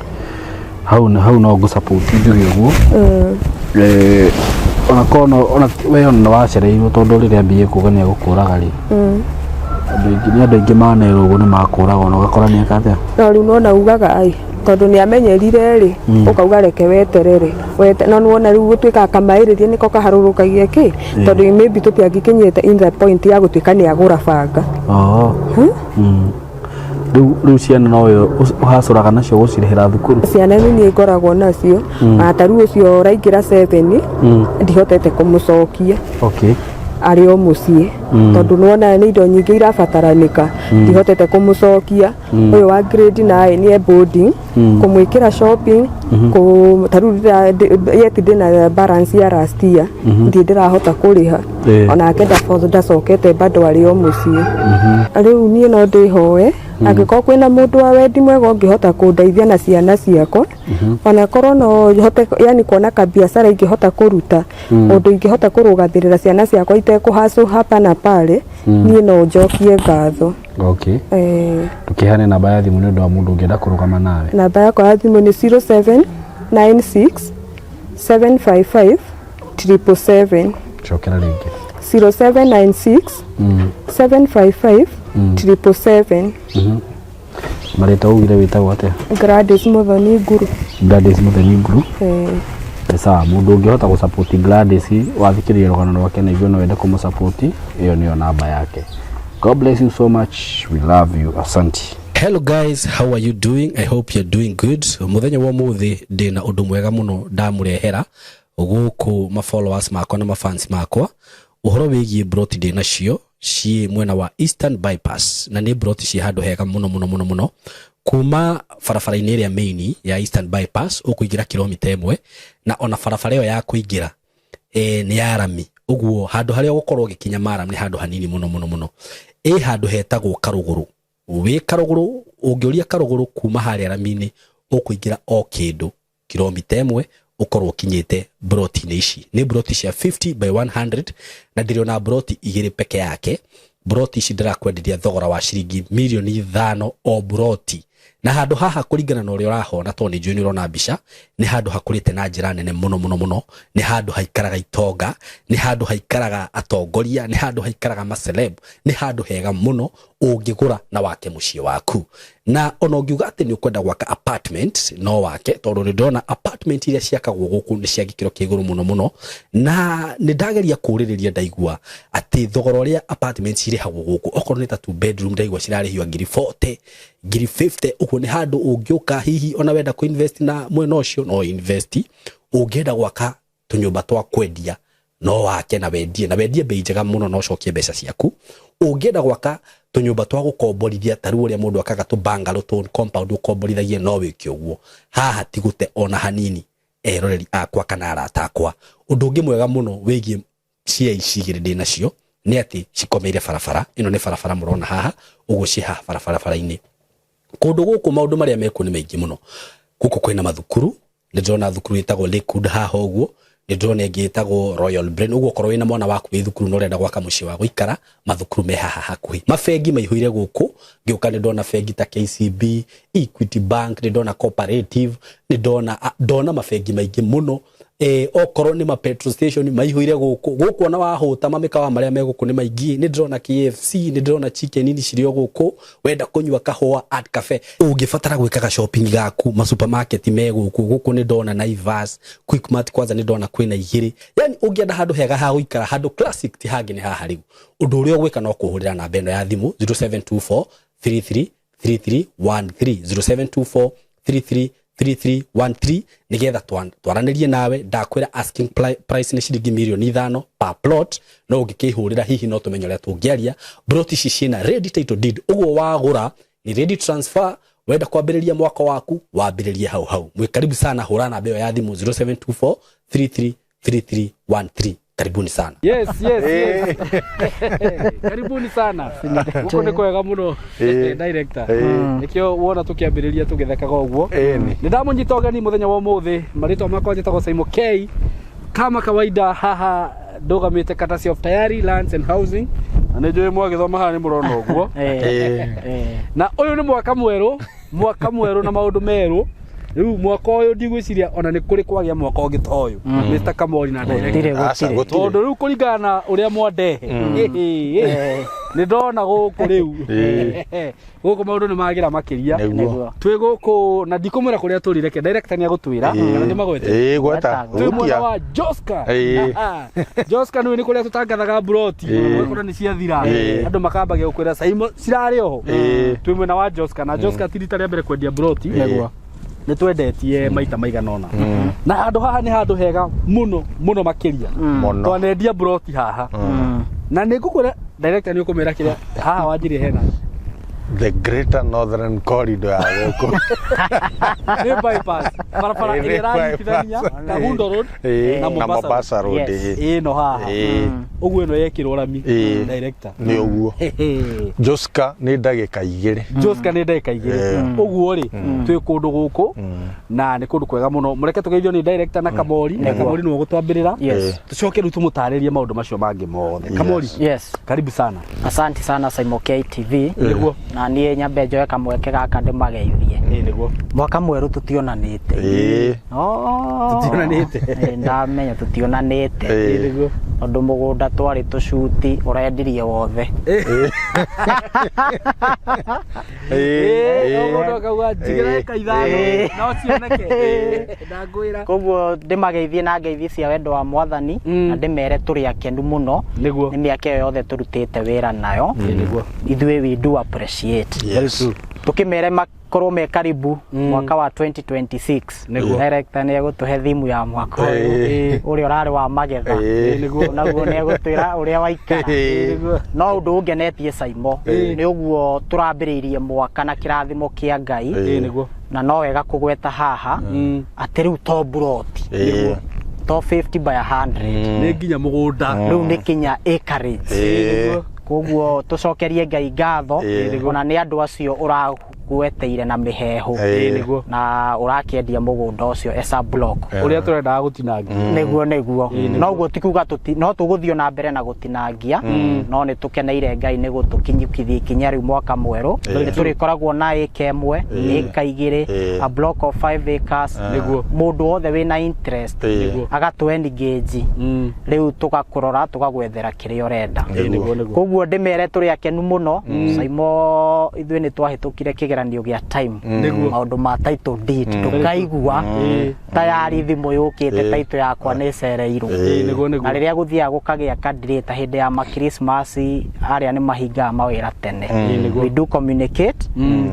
Hau no ngũ-support njuge ũguo. Ona korwo no ona we ona nĩ wacereirwo, tondũ rĩrĩa ambie kuga nĩ egũkũraga rĩ, andũ aingĩ nĩ andũ aingĩ manerwo ũguo nĩ makũragwo, na ũgakora nĩ eka atĩa. No rĩu nona ugaga ai Tondũ nĩ amenyerire rĩ, ũkauga reke weterere. Wete, no nĩwona rĩu gũtuĩka kamaĩrĩria nĩko kaharũrũkagia kĩ, tondũ maybe tũtiangĩkinyĩte in the point ya gũtuĩka nĩ agũra banga. Oh. Rĩu ciana nowe ũhacũraga nacio gũcirĩhĩra thukuru? Ciana nĩ niĩ ngoragwo nacio, na ta rĩu ũcio ũraingĩra 7 ndihotete kũmũcokia. Arĩ o mũciĩ, tondũ nĩwona nĩ indo nyingĩ irabataranĩka, ndihotete kũmũcokia. Ũyũ wa grade 9 nĩ e boarding, kũmwĩkĩra shopping, ta rĩu yet ndĩna balance ya last year, ndirĩ ndĩrahota kũrĩha. Onake ndacokete bado arĩ o mũciĩ. Rĩu niĩ no ndĩhoe angĩkorwo kwĩna mũndũ wa wendi mwega ũngĩhota kũndeithia na ciana ciakwa, ona korwo no hote yani kuona kabiacara ingĩhota kũruta, ũndũ ingĩhota kũrũgamĩrĩra ciana ciakwa itekũhacũ hapa na pale, niĩ no njokie ngatho. Ndũkĩheane namba ya thimũ nĩ ũndũ wa mũndũ ũngĩenda kũrũgama nawe. Namba yakwa ya thimũ nĩ 0796 755 777. Cokera rĩngĩ. 0796 755 777. Marĩtwa ugire wĩtagwo atĩa? Gladys Muthoni Nguru. Gladys Muthoni Nguru. Nĩ sawa, mũndũ ũngĩhota gũsupport Gladys, wathikĩrĩria rũgano rwake na igue no wende kũmũsupport, ĩyo nĩyo namba yake. God bless you so much. We love you. Asante. Hello guys, how are you doing? I hope you're doing good. Muthenya wa umuthi ndina undu mwega muno ndamurehera guku ma followers makwa na ma fans makwa uhoro wigie broti ndina cio ciĩ mwena wa Eastern Bypass, na nĩ broti ciĩ handũ hega muno muno muno muno kuma barabara-inĩ ĩrĩa main ya Eastern Bypass ũkũingĩra kilomita 1, na ona barabara ĩyo ya kũingĩra nĩ ya rami, ũguo handũ harĩa ũgũkorwo ũgĩkinya maram nĩ handũ hanini muno muno muno. Ĩ handũ hetagwo Karũgũrũ, wĩ Karũgũrũ ũngĩũria Karũgũrũ kuma harĩa rami-inĩ ũkũingĩra o kĩndũ kilomita 1 ũkorwo ũkinyĩte broti-inĩ ici. Nĩ broti cia 50 by 100 na ndĩrĩ broti 2 peke yake. Broti ici ndĩrakwenderia thogora wa ciringi milioni 5 o broti, na handũ haha kũringana na ũrĩa ũrahona, tondũ nĩ njũĩ nĩ ũrona mbica, nĩ handũ hakũrĩte na njĩra nene mũno mũno mũno. Nĩ handũ haikaraga itonga, nĩ handũ haikaraga atongoria, nĩ handũ haikaraga maceleb, nĩ handũ hega mũno ũngĩgũra na wake mũciĩ waku. Na ona ũngiuga atĩ nĩ ũkwenda gwaka apartment no wake, tondũ nĩ ndĩrona apartment iria ciakagwo gũkũ nĩ cia gĩkĩro kĩa igũrũ mũno mũno, na nĩ ndageria kũũrĩrĩria ndaigua atĩ thogora ũrĩa apartment cirĩhagwo gũkũ, okorwo nĩ ta 2 bedroom ndaigua cirarĩhio ngiri 40, ngiri 50. Ũguo nĩ handũ ũngĩũka hihi ona wenda kũ invest na mwena ũcio no invest, ũngĩenda gwaka tũnyũmba twa kwendia no wake na wendie, na wendie bei njega mũno na ũcokie mbeca ciaku. Ũngĩenda gwaka tũnyũmba twa gũkomborithia ta rĩu ũrĩa mũndũ akaga tũ bungalow tũ compound ũkomborithagie no wĩke ũguo. Haha ti gũte ona hanini eroreri akwa kana arata akwa. Ũndũ ũngĩ mwega mũno wĩgiĩ cia ici igĩrĩ ndĩ nacio nĩ atĩ cikomeire barabara ĩno, nĩ barabara mũrona haha ũguo, ciĩ haha barabara-inĩ. Kũndũ gũkũ maũndũ marĩa mekuo nĩ maingĩ mũno. Gũkũ kwĩna mathukuru, nĩ ndĩrona thukuru ĩtagwo Lakewood haha ũguo, nĩ ndĩrona ĩngĩ ĩtagwo Royal Brain. Ũguo okorwo wĩna mwana waku wĩ thukuru na ũrenda gwaka mũciĩ wa gũikara, mathukuru me haha hakuhĩ. Mabengi maihũire gũkũ, ngĩũka nĩ ndona bengi ta KCB, Equity Bank, nĩ ndona Cooperative, nĩ ndona mabengi maingĩ mũno. Okorwo nĩ ma petrol station maihũire gũkũ. Gũkũ ona wahũta mamĩkawa marĩa me gũkũ nĩ maingĩ. Nĩ ndĩrona KFC, nĩ ndĩrona Chicken Inn cirĩ o gũkũ. Wenda kũnyua kahũa Art Cafe, ũngĩbatara gwĩkaga shopping gaku, ma supermarket me gũkũ. Gũkũ nĩ ndona Naivas, Quickmart, kwanza nĩ ndona kwĩna 2. Yani ũngĩenda handũ hega ha gũikara, handũ classic, ti hangĩ nĩ haha. Rĩu ũndũ ũrĩa ũgwĩka no kũhũrĩra namba ĩno ya thimũ 0724 33 3313, 0724 33 3313, nigetha twaranĩrie nawe. Ndakwĩra asking price nĩ ciringi milioni 5 per plot, no ũngĩkĩhũrĩra hihi no tũmenye ũrĩa tũngĩaria. Plot ici ciĩna ready title deed, ũguo wagũra ni ready transfer. Wenda kwambĩrĩria mwaka waku wambĩrĩrie hau hau. Mwĩ karibu sana, hũra namba ĩyo ya thimũ 0724 33 3313. Karibuni sana. Yes, yes, yes. Karibuni sana. Guku nĩ kwega mũno, director. Nĩkĩo wona tũkĩambĩrĩria tũgĩthekaga ũguo. Nĩ ndamũnyita ũgeni mũthenya wa ũmũthĩ. Marĩtwa makwa njĩtagwo Simon K. Kama kawaida haha ndũgamĩte courtesy of Tayari Lands and Housing. Na nĩ njũĩ mwagĩthoma haha nĩ mũrona ũguo. Na ũyũ nĩ mwaka mwerũ, mwaka mwerũ na maũndũ merũ. Rĩu mwaka ũyũ ndigwĩciria ona nĩ kũrĩ kwagĩa mwaka ũngĩ ta ũyũ, Mr. Kamori na director. Gũtirĩ. Aca, Gũtirĩ. gũtirĩ. Tondũ rĩu kũringana na ũrĩa mwandehe, nĩ ndona gũkũ rĩu gũkũ maũndũ nĩ magĩra makĩria. Nĩguo. Twĩ gũkũ na ndikũmwĩra kũrĩa tũrĩ, reke director nĩ agũtwĩra kana nĩ magwete. Ĩĩ, gweta. Twĩ mwena Hutia. wa Joska. Ĩĩ. Joska nĩ kũrĩa tũtangathaga mburoti ũgakora nĩ ciathira, andũ makambagia gũkwĩra Saimo cirarĩ oho. Twĩ mwena wa Joska na Joska ti rita rĩa mbere kwendia mburoti. Nĩguo. Nĩ twendetie maita maigana ũna na handũ haha nĩ handũ hega mũno mũno makĩria. Mũno. Twanendia mburoti haha na nĩ ngũkwĩra director nĩ ũkũmĩra kĩrĩa haha wanjirie hena The Greater Northern Corridor ya gũkũ. Nĩ bypass, barabara Ĩĩ, ĩrĩa nĩ ĩranyitithania bypass. Kangundo Road Ĩĩ, na na Mombasa. Mombasa Road. Yes. Ĩĩ. Ĩno haha. Ĩĩ. Ũguo ĩno yekĩrwo rami, Ĩĩ. director. Nĩ ũguo. Joska nĩ ndagĩka 2. Joska nĩ ndagĩka 2. Ũguo rĩ, twĩ kũndũ gũkũ na nĩ kũndũ kwega mũno. Mũreke tũgeithio nĩ director na Kamori, na Kamori nĩwe ũgũtwambĩrĩra. Yes. Tũcoke rĩu tũmũtarĩrie maũndũ macio mangĩ mothe. Kamori, Yes. karibu sana. Asante sana Saimo KTV. Nĩguo. Na niĩ nyambe njoe kamweke gaka ndĩmageithie. Ĩĩ, nĩguo. Mwaka mwerũ tũtionanĩte. Ĩĩ. Oh. Tũtionanĩte. Ĩĩ, ndamenya tũtionanĩte. Ĩĩ. Nĩguo. Tondũ mũgũnda twarĩ tũcuti ũrendirie wothe. Ĩĩ. Ĩĩ, mũndũ akauga njigĩra ĩka 5 no cioneke ndangwĩra. Koguo ndĩmageithie na ngeithi cia wendo wa mwathani na ndĩmere tũrĩ akenu mũno Nĩguo. nĩ mĩaka ĩyo yothe tũrutĩte wĩra nayo. Nĩguo. Ithuĩ we do appreciate. Yes. Tũkĩmere makorwo me karibu mwaka wa 2026. Nĩguo. Director nĩ egũtũhe thimu ya mwaka ũyũ ũrĩa ũrarĩ wa magetha. Ĩĩ. Nĩguo. Naguo nĩ egũtwĩra ũrĩa waikara. Ĩĩ. No ũndũ ũngenetie Saimo nĩ ũguo tũrambĩrĩirie mwaka na kĩrathimo kĩa Ngai. Ĩĩ, nĩguo. Na no wega kũgweta haha atĩ rĩu to buroti, Ĩĩ. to 50 by 100, Nĩ nginya mũgũnda. rĩu nĩ kinya acreage. Ĩĩ. Koguo tũcokerie Ngai ngatho Ĩĩ. ona nĩ andũ acio ũragweteire na mĩhehu Ĩĩ. Nĩguo. na ũrakĩendia mũgũnda ũcio as a block. Ũrĩa tũrendaga gũtinangia. Nĩguo, nĩguo. Noguo ti kuga no tũgũthiĩ na mbere na gũtinangia, no nĩ tũkeneire Ngai nĩ gũtũkinyũkithia ikinya rĩu mwaka mwerũ. Nĩ tũrĩkoragwo na ĩka 1, ĩka 2, Ĩĩ. a block of 5 acres. Nĩguo. Mũndũ wothe wĩna interest Ĩĩ. agatũ engage, rĩu tũgakũrora tũgagwethera kĩrĩa ũrenda. Nĩguo, nĩguo. Koguo ndĩmere tũrĩ akenu mũno. Saimo, ithuĩ nĩ twahĩtũkire kĩgeranio gĩa time. Nĩguo. Maũndũ ma title deed tũkaigua tayari thimũ yũkĩte, title yakwa nĩ ĩcereirwo. Ĩĩ, nĩguo, nĩguo. Na rĩrĩa gũthiaga gũkagĩa kadire ta hĩndĩ ya makrismasi, arĩa nĩ mahingaga mawĩra tene, Nĩguo. we do communicate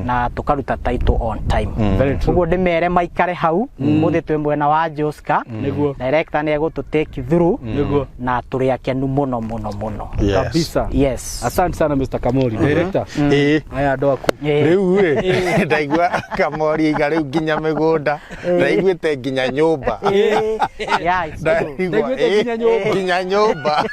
na tũkaruta title on time. Very true. Koguo ndĩmere maikare hau mũthĩ twĩ mwena wa Joska. Nĩguo. Director nĩ egũtũ take through. Nĩguo. Na tũrĩ akenu mũno mũno mũno. Yes. Kabisa. Yes. Asante sana Mr. Kamori. Director. Ĩĩ. Aya andũ aku. Ĩĩ. Rĩu rĩ, ndaigua Kamori aiga rĩu nginya mĩgũnda, ndaiguĩte nginya nyũmba. Ĩĩ. Yeah, it's true. Ndaigua, Ndaiguĩte ĩĩ, nginya nyũmba. nginya nyũmba.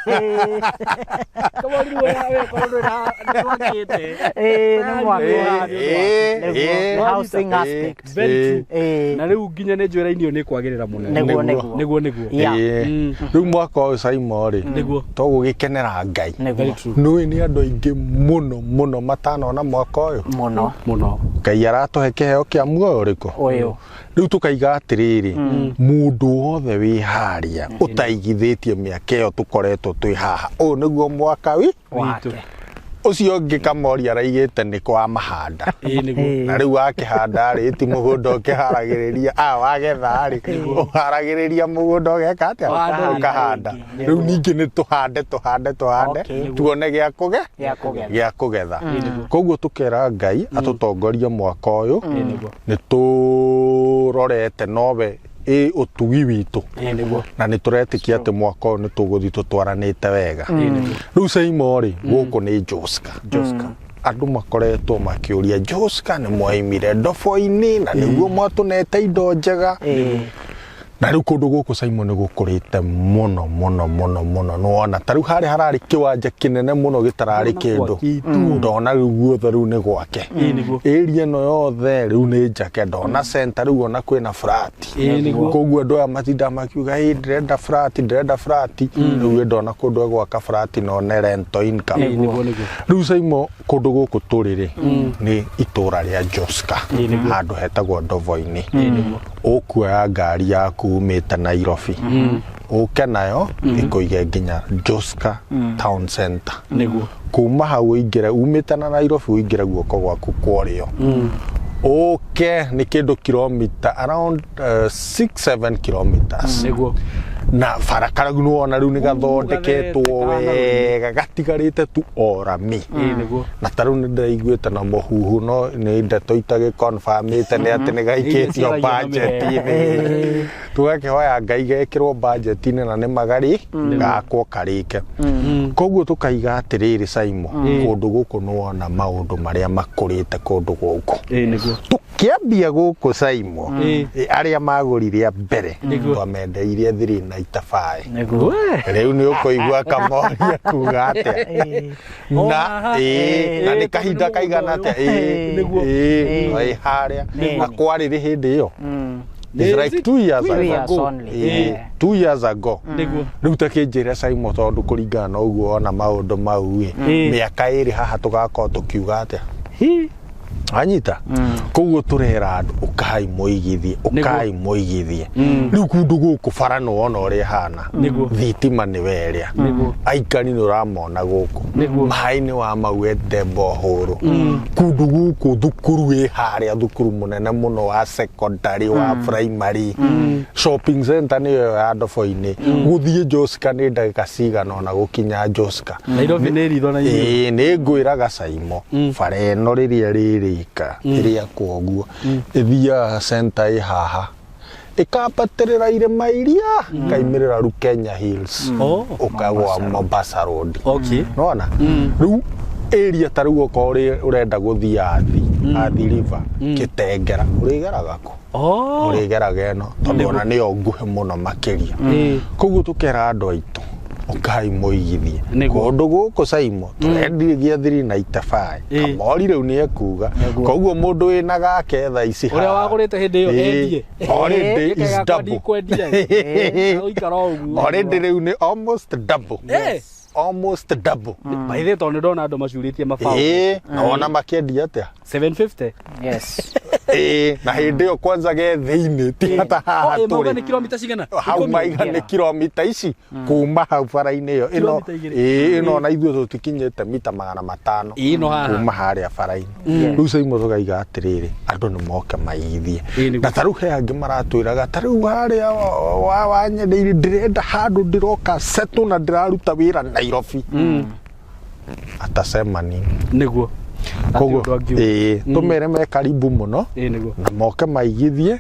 Kamori rĩu wewe korwo ndwĩ na nĩtwakĩte. Ĩĩ, nĩ mwaka Ĩĩ, wa- ĩĩ, Nĩguo, ĩĩ. the housing aspect. Very true. Ĩĩ. Na rĩu nginya nĩ njwĩra-inĩ nĩ kwagĩrĩra mũno. Nĩguo, Nĩguo. nĩguo. Nĩguo, nĩguo. Yeah. Ĩĩ. Rĩu mwaka ũyũ Saimo rĩ, Nĩguo. tũgũgĩkenera Ngai. Very Nĩguo. true. Nĩũĩ nĩ andũ aingĩ mũno mũno matanona mwaka ũyũ. Mũno. Mũno. Ngai aratũhe kĩheo kĩa muoyo ũrĩkũ? Ũyũ. Rĩu tũkaiga atĩrĩrĩ, mũndũ wothe wĩ harĩa ũtaigithĩtie mĩaka ĩyo tũkoretwo twĩ haha, ũyũ nĩguo mwaka wi Wake. Ũcio ũngĩ Kamori araigĩte nĩ kwa mahanda. Ĩĩ, nĩguo. Na rĩu wakĩhanda rĩ, ti mũgũnda ũkĩharagĩrĩria, a wagetha rĩ, ũharagĩrĩria mũgũnda ũgeka atĩa? Ũhande. Ũkahanda. Rĩngĩ. Rĩu ningĩ nĩ tũhande tũhande tũhande Okay. tuone gĩa kũge Gĩa kũgetha. gĩa kũgetha. Koguo tũkera Ngai atũtongorie mwaka ũyũ. Nĩguo. Nĩ tũrorete nowe ĩ ũtugi witũ Ĩĩ, nĩguo. na nĩ tũretĩkia atĩ mwaka ũyũ nĩ tũgũthiĩ tũtwaranĩte wega. Rĩu Saimo rĩ, gũkũ nĩ Joska. Andũ makoretwo makĩũria Joska nĩ mwaimire ndobo-inĩ na nĩguo mwatũnete indo njega. Ĩĩ. Na Na rĩu kũndũ gũkũ Simon nĩ gũkũrĩte mũno mũno mũno mũno, nĩwona ta rĩu harĩa hararĩ kĩwanja kĩnene mũno gĩtararĩ kĩndũ, ndona rĩu guothe rĩu nĩ gwake. Area ĩno yothe rĩu nĩ njake, ndona center rĩu ona kwĩna flat. Koguo andũ aya matinda makiuga ĩ ndĩrenda flat, ndĩrenda flat, rĩu ndona kũndũ egwaka flat na one rental income. Rĩu Simon kũndũ gũkũ tũrĩ rĩ nĩ itũra rĩa Joska, handũ hetagwo Ndovo-inĩ. Ũkuoya ngari yaku umĩte Nairobi ũke nayo ĩkũige nginya Joska town center. Kuma hau ũingĩre umĩte na Nairobi ũingĩre guoko gwaku kwa ũrĩo ũke nĩ kĩndũ kilomita around 6-7 kilometers. Na bara karagu nĩ wona rĩu nĩ gathondeketwo wega, gatigarĩte tu o rami. Na ta rĩu nĩ ndĩraiguĩte na mũhuhu, no nĩ ndeto itagĩconfirmĩte nĩ atĩ nĩ gaikĩtio Ciaragia na budget-inĩ. Tũgakĩhoya Ngai gekĩrwo budget-inĩ na nĩ magari gakwo karĩke. Koguo tũkaiga atĩrĩrĩ Simon, kũndũ gũkũ nĩ wona maũndũ marĩa makũrĩte kũndũ gũkũ. Tũkĩambia gũkũ Simon, arĩa magũrire a mbere twamendeirie 395. Rĩu nĩ ũkũigua Kamoria kuga atĩa na ĩĩ, na nĩ kahinda kaigana atĩa ĩĩ ĩĩ harĩa na kwarĩrĩ hĩndĩ ĩyo. It's like 2 years 2 ago. years only. 2 years ago. Rĩu ta kĩnjĩre Simon, tondũ kũringana na ũguo ona maũndũ mau ĩ, mĩaka ĩrĩ haha tũgakorwo tũkiuga atĩa? Anyita koguo tũrera andũ ũkai mũigithie, ũkai mũigithie. Rĩu kũndũ gũkũ bara nĩ wona ũrĩa ĩhana, thitima nĩ werĩa, aikari nĩ ũramona gũkũ, maĩ nĩ wa mauete bohũrũ kũndũ gũkũ, thukuru ĩ harĩa, thukuru mũnene mũno wa secondary, wa primary, shopping center nĩyo ya Ndobo-inĩ. Gũthiĩ Joska nĩ ndagĩka cigana ona gũkinya Joska. Nairobi nĩ ritho na irio. Ĩĩ, nĩ ngwĩraga Saimo, bara ĩno rĩrĩa rĩrĩka ĩrĩa kwoguo ĩthiaga center ĩ haha, ĩkambatĩrĩra irĩma iria ĩkaimĩrĩra rĩu Kenya Hills, ũkagwa Mombasa Road. Nona rĩu area ta rĩu okorwo ũrenda gũthiĩ Athi, Athi River, Kĩtengera, ũrĩgeraga kũ? Ũrĩgeraga ĩno tondũ ona nĩyo nguhĩ mũno makĩria. Koguo tũkera andũ aitũ ũkai mũigithie kũndũ gũkũ Saimo, tũrendirie 395. Kamori rĩu nĩ ekuga, koguo mũndũ wĩna gake thaa ici Ũrĩa wagũrĩte hĩndĩ ĩyo endie. Already is double. Ndikwendia. Ũikara o ũguo. Already rĩu nĩ almost double. Almost double. By the way, tondũ nĩndona andũ macurĩtie mabaũ. Ĩĩ, na wona makĩendia atĩa? 750. Yes. Ĩĩ, na hĩndĩ ĩyo kwanza ge thĩinĩ ti hata haha Oh, mauga tũrĩ. nĩ kilomita cigana? Hau Ikũmi? maiga nĩ kilomita ici kuma hau bara-inĩ ĩyo ĩno. Kilomita igĩrĩ. Ĩĩ, ĩno ona ithuĩ tũtikinyĩte mita 500 Ĩĩ, ĩno haha. kuma harĩa bara-inĩ. Rĩu Saimo tũkaiga atĩrĩrĩ, andũ nĩ moke maigithie. Ĩĩ, nĩguo. Na ta rĩu he angĩ maratwĩraga ta rĩu harĩa wanyendeirie ndĩrenda handũ ndĩroka settle na ndĩraruta wĩra Nairobi, atasema nini? Nĩguo. Koguo Hatirĩ ũndũ angiuga. ĩĩ, tũmere me karibu mũno Ĩĩ, nĩguo. na moke maigithie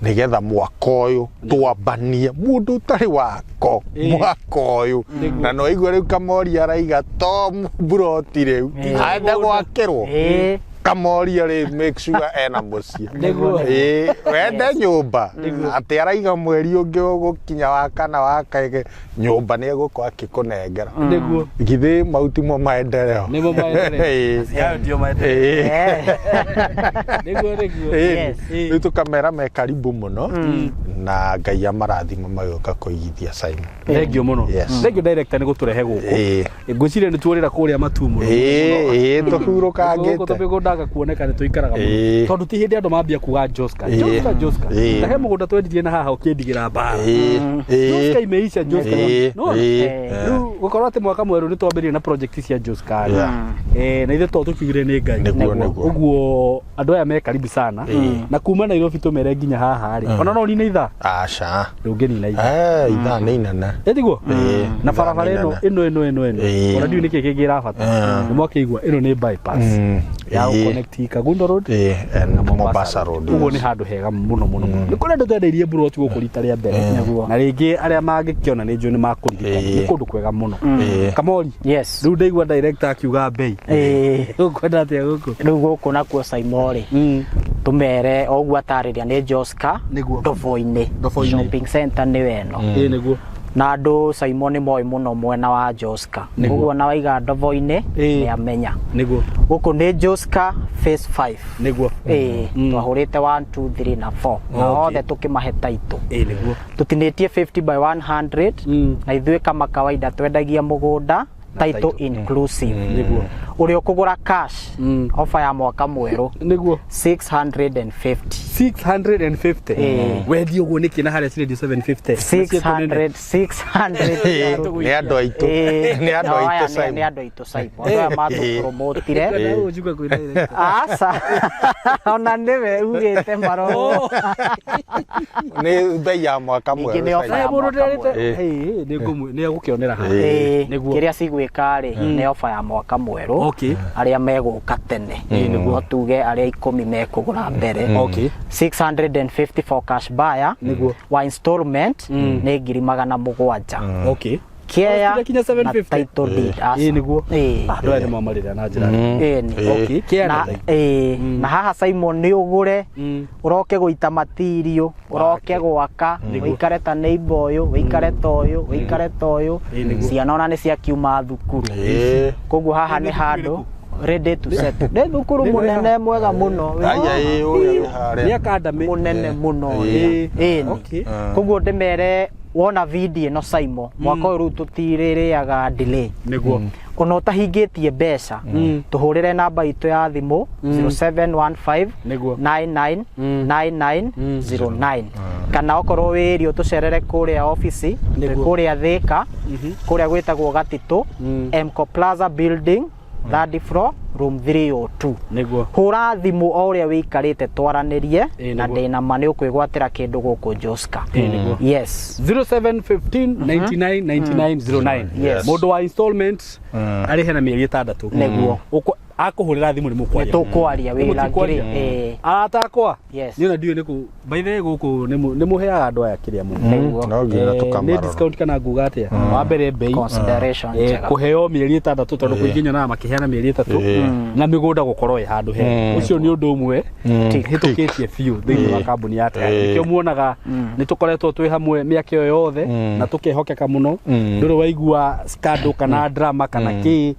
nĩgetha mwaka ũyũ twambanie mũndũ ũtarĩ wako mwaka ũyũ. Na no igua rĩu Kamoria araiga to mburoti rĩu aende gwakĩrwo. Kamoria rĩ, make sure ena mũciĩ. Ĩĩ, wende nyũmba atĩ araiga mweri ũngĩ ũgũkinya wa kana wa kege nyũmba nĩ egũkorwo akĩkũnengera. Githĩ mau timo maendeleo? Nĩmo maendeleo. Ĩĩ. Hayo ndio maendeleo. Ĩĩ. Nĩguo. Ĩĩ. Yes. Rĩu tũkamera me karibu mũno na Ngai amarathima magĩũka kũigithia Simon. Thengio mũno. Yes. Thengio director nĩ gũtũrehe gũkũ. Ngwĩciria nĩ tuorĩra kũrĩa matu mũno. Ĩĩ, Gũkũ tũhurũkangĩte. tũmĩgũndaga kuoneka nĩ tũikaraga mũno. Tondũ ti hĩndĩ andũ mambia kuga Joska. Joska, Joska. Ta he mũgũnda twendirie na haha ũkĩndigĩra mbara. Joska imeisha, Joska. No. Rĩu gũkorwo atĩ mwaka mwerũ nĩ twambĩrĩria na project cia Joska. Na ithuĩ to tũkiugire nĩ Ngai. Nĩguo. Ũguo andũ aya me karibu sana. Na kuma Nairobi tũmere nginya haha rĩ. Ona no ũnine ithaa. Aca. Ndũngĩnina ithaa. Ithaa nĩ inene. Ĩtiguo? Ĩĩ, Na ithaa barabara nĩ ĩno inene. ĩno ĩno ĩno ĩno. Ona ndiũĩ nĩkĩ kĩngĩ ĩrabata. Nĩ mwakĩigua ĩno nĩ bypass ya gũconnect Kangundo Road Ĩĩ, and Mombasa Road. Ũguo nĩ handũ hega mũno mũno mũno. Nĩ kũrĩ andũ twendeirie mburoti gũkũ rita rĩa mbere. Na rĩngĩ arĩa mangĩkĩona nĩ njũĩ nĩ makũririkana. Nĩ kũndũ kwega mũno. Kamori. Yes. Rĩu ndaigua director akiuga mbei. Ũkwenda atĩa gũkũ? Rĩu gũkũ nakuo Saimo rĩ, Tũmere o ũguo atarĩria nĩ Joska. Nĩguo. Ndobo-inĩ. Ndobo-inĩ. Shopping center nĩyo ĩno. Ĩĩ nĩguo. Na andũ Simon nĩ moĩ mũno mwena wa Joska. Nĩguo. Ũguo na waiga Ndobo-inĩ Ĩĩ. nĩ amenya. Nĩguo. Gũkũ nĩ Joska phase 5. Nĩguo. Ĩĩ, twahũrĩte 1 2 3 na 4 na Okay. othe tũkĩmahe title. Ĩĩ nĩguo. Tũtinĩtie 50 by 100 na ithuĩ kama kawaida twendagia mũgũnda title title. inclusive. Nĩguo. Ũrĩa ũkũgũra cash, offer ya mwaka mwerũ, Nĩguo. 650. 650. Ĩĩ. Wendia ũguo nĩkĩ na harĩa cirendio 750? 600 600. Nĩ andũ aitũ. Ĩĩ, Nĩ andũ nao aya aitũ nĩ Simon. nĩ andũ aitũ Simon. Andũ aya matũpromotire. Njuga kwĩ direct. Aca, ona nĩwe ugĩte maro. Nĩ mbei ya mwaka Ningĩ mwerũ nĩ offer Simon. ya Mũndũ mwaka ndarĩte mwerũ. ĩĩ nĩ egũkĩonera haha. Ĩĩ, Nĩguo. kĩrĩa cigwĩka rĩ, nĩ ofa ya mwaka mwerũ. Okay. Arĩa megũka tene, no tuge arĩa 10 mekũgũra mbere, Okay. 650 for cash buyer. Nĩguo. Wa installment nĩ 700,000. Okay. Kea Kinya na 750. title deed, aca. Ĩĩ nĩguo. Ĩĩ. Andũ aya nĩ mamarĩra na njĩra. Ĩĩ nĩ. Okay. Kea na Na, title. ĩĩ, na haha Simon nĩ ũgũre, ũroke gũita matirio, ũroke gwaka, ũikare ta neighbor ũyũ, ũikare ta ũyũ, ũikare ta ũyũ. Ĩĩ nĩguo. Ciana ona nĩ ciakiuma thukuru. Ĩĩ. Koguo haha nĩ handũ ready to settle. Nĩ thukuru mũnene mwega mũno. Aya, ĩĩ, ũrĩa wĩ harĩa. Nĩ academy. Mũnene mũno. Ĩĩ. Ĩĩ nĩ. Okay. Koguo ndĩmere wona video ĩno Simon, mwaka ũyũ rĩu tũtirĩrĩaga delay. Nĩguo. Ona ũtahingĩtie mbeca, tũhũrĩre namba itũ ya thimũ 0715 Nĩguo. 99 9909, kana okorwo wĩ area tũcerere kũrĩa ofici. Nĩguo. Kũrĩa Thĩka, kũrĩa gwĩtagwo Gatitũ, Mco Plaza building, third floor, room 302. Nĩguo. Hũra thimũ o ũrĩa wĩikarĩte, twaranĩrie. Ĩĩ, Na nĩguo. ndĩna ma nĩ ũkwĩgwatĩra kĩndũ gũkũ Joska. Ĩĩ nĩguo. Yes. 0715 99 99 09. Yes. Mũndũ wa installment arĩhe na mĩeri 6. Nĩguo. Akũhũrĩra thimũ nĩ mũkwaria. Nĩ tũkwaria wĩra. Mũtikwaria. Ngiri, ĩĩ. Arata akwa. Yes. Niĩ ona ndiũĩ nĩkũ by the way gũkũ nĩ mũheaga andũ aya kĩrĩa mũno. Nĩguo. No nginya Nĩ tũkamarora. discount kana nguga atĩa? Wa mbere mbei. Consideration njega. Kũheo mĩeri 6, tondũ kũingĩ nyonaga makĩheana mĩeri 3, na mĩgũnda gũkorwo ĩ handũ he ũcio nĩ ũndũ ũmwe hĩtũkĩtie biũ thĩinĩ wa kambuni ya Tayari. Nĩkĩo muonaga nĩ tũkoretwo twĩ hamwe mĩaka ĩyo yothe na tũkehokeka mũno. Ndũrĩ waigua scandal kana drama kana kĩ.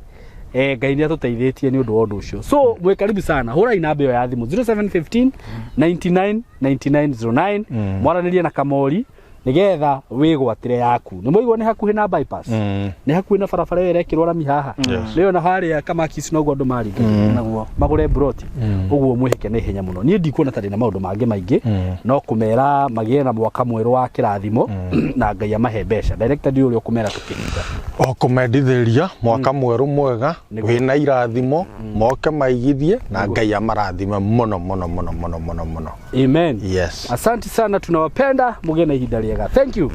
Ngai nĩ atũteithĩtie nĩ ũndũ wa ũndũ ũcio. So mwĩ karibu sana, hũrai namba ĩyo ya thimũ 0715 99 9909, mwaranĩrie na Kamori nigetha wĩgwatĩre yaku. Nĩ mwaigua nĩ hakuhĩ na bypass, nĩ hakuhĩ na barabara ĩyo ĩrekĩrwo rami haha rĩo, na harĩa Kamakis noguo andũ maringa Nĩguo. magũre broti ũguo mwĩhĩke na ihenya mũno. Niĩ ndikuona ta ndĩna maũndũ mangĩ maingĩ, no kũmera magĩe na mwaka mwerũ wa kĩrathimo na Ngai amahe mbeca. Director, ndiũĩ ũrĩa ũkũmera tũkĩhinga. O kũmendithĩria mwaka mwerũ mwega Nĩguo. wĩna irathimo, moke maigithie na Ngai amarathime mũno mũno mũno mũno mũno mũno. Amen. Yes. Asante sana, tunawapenda, mugĩe na ihinda rĩega. Thank you.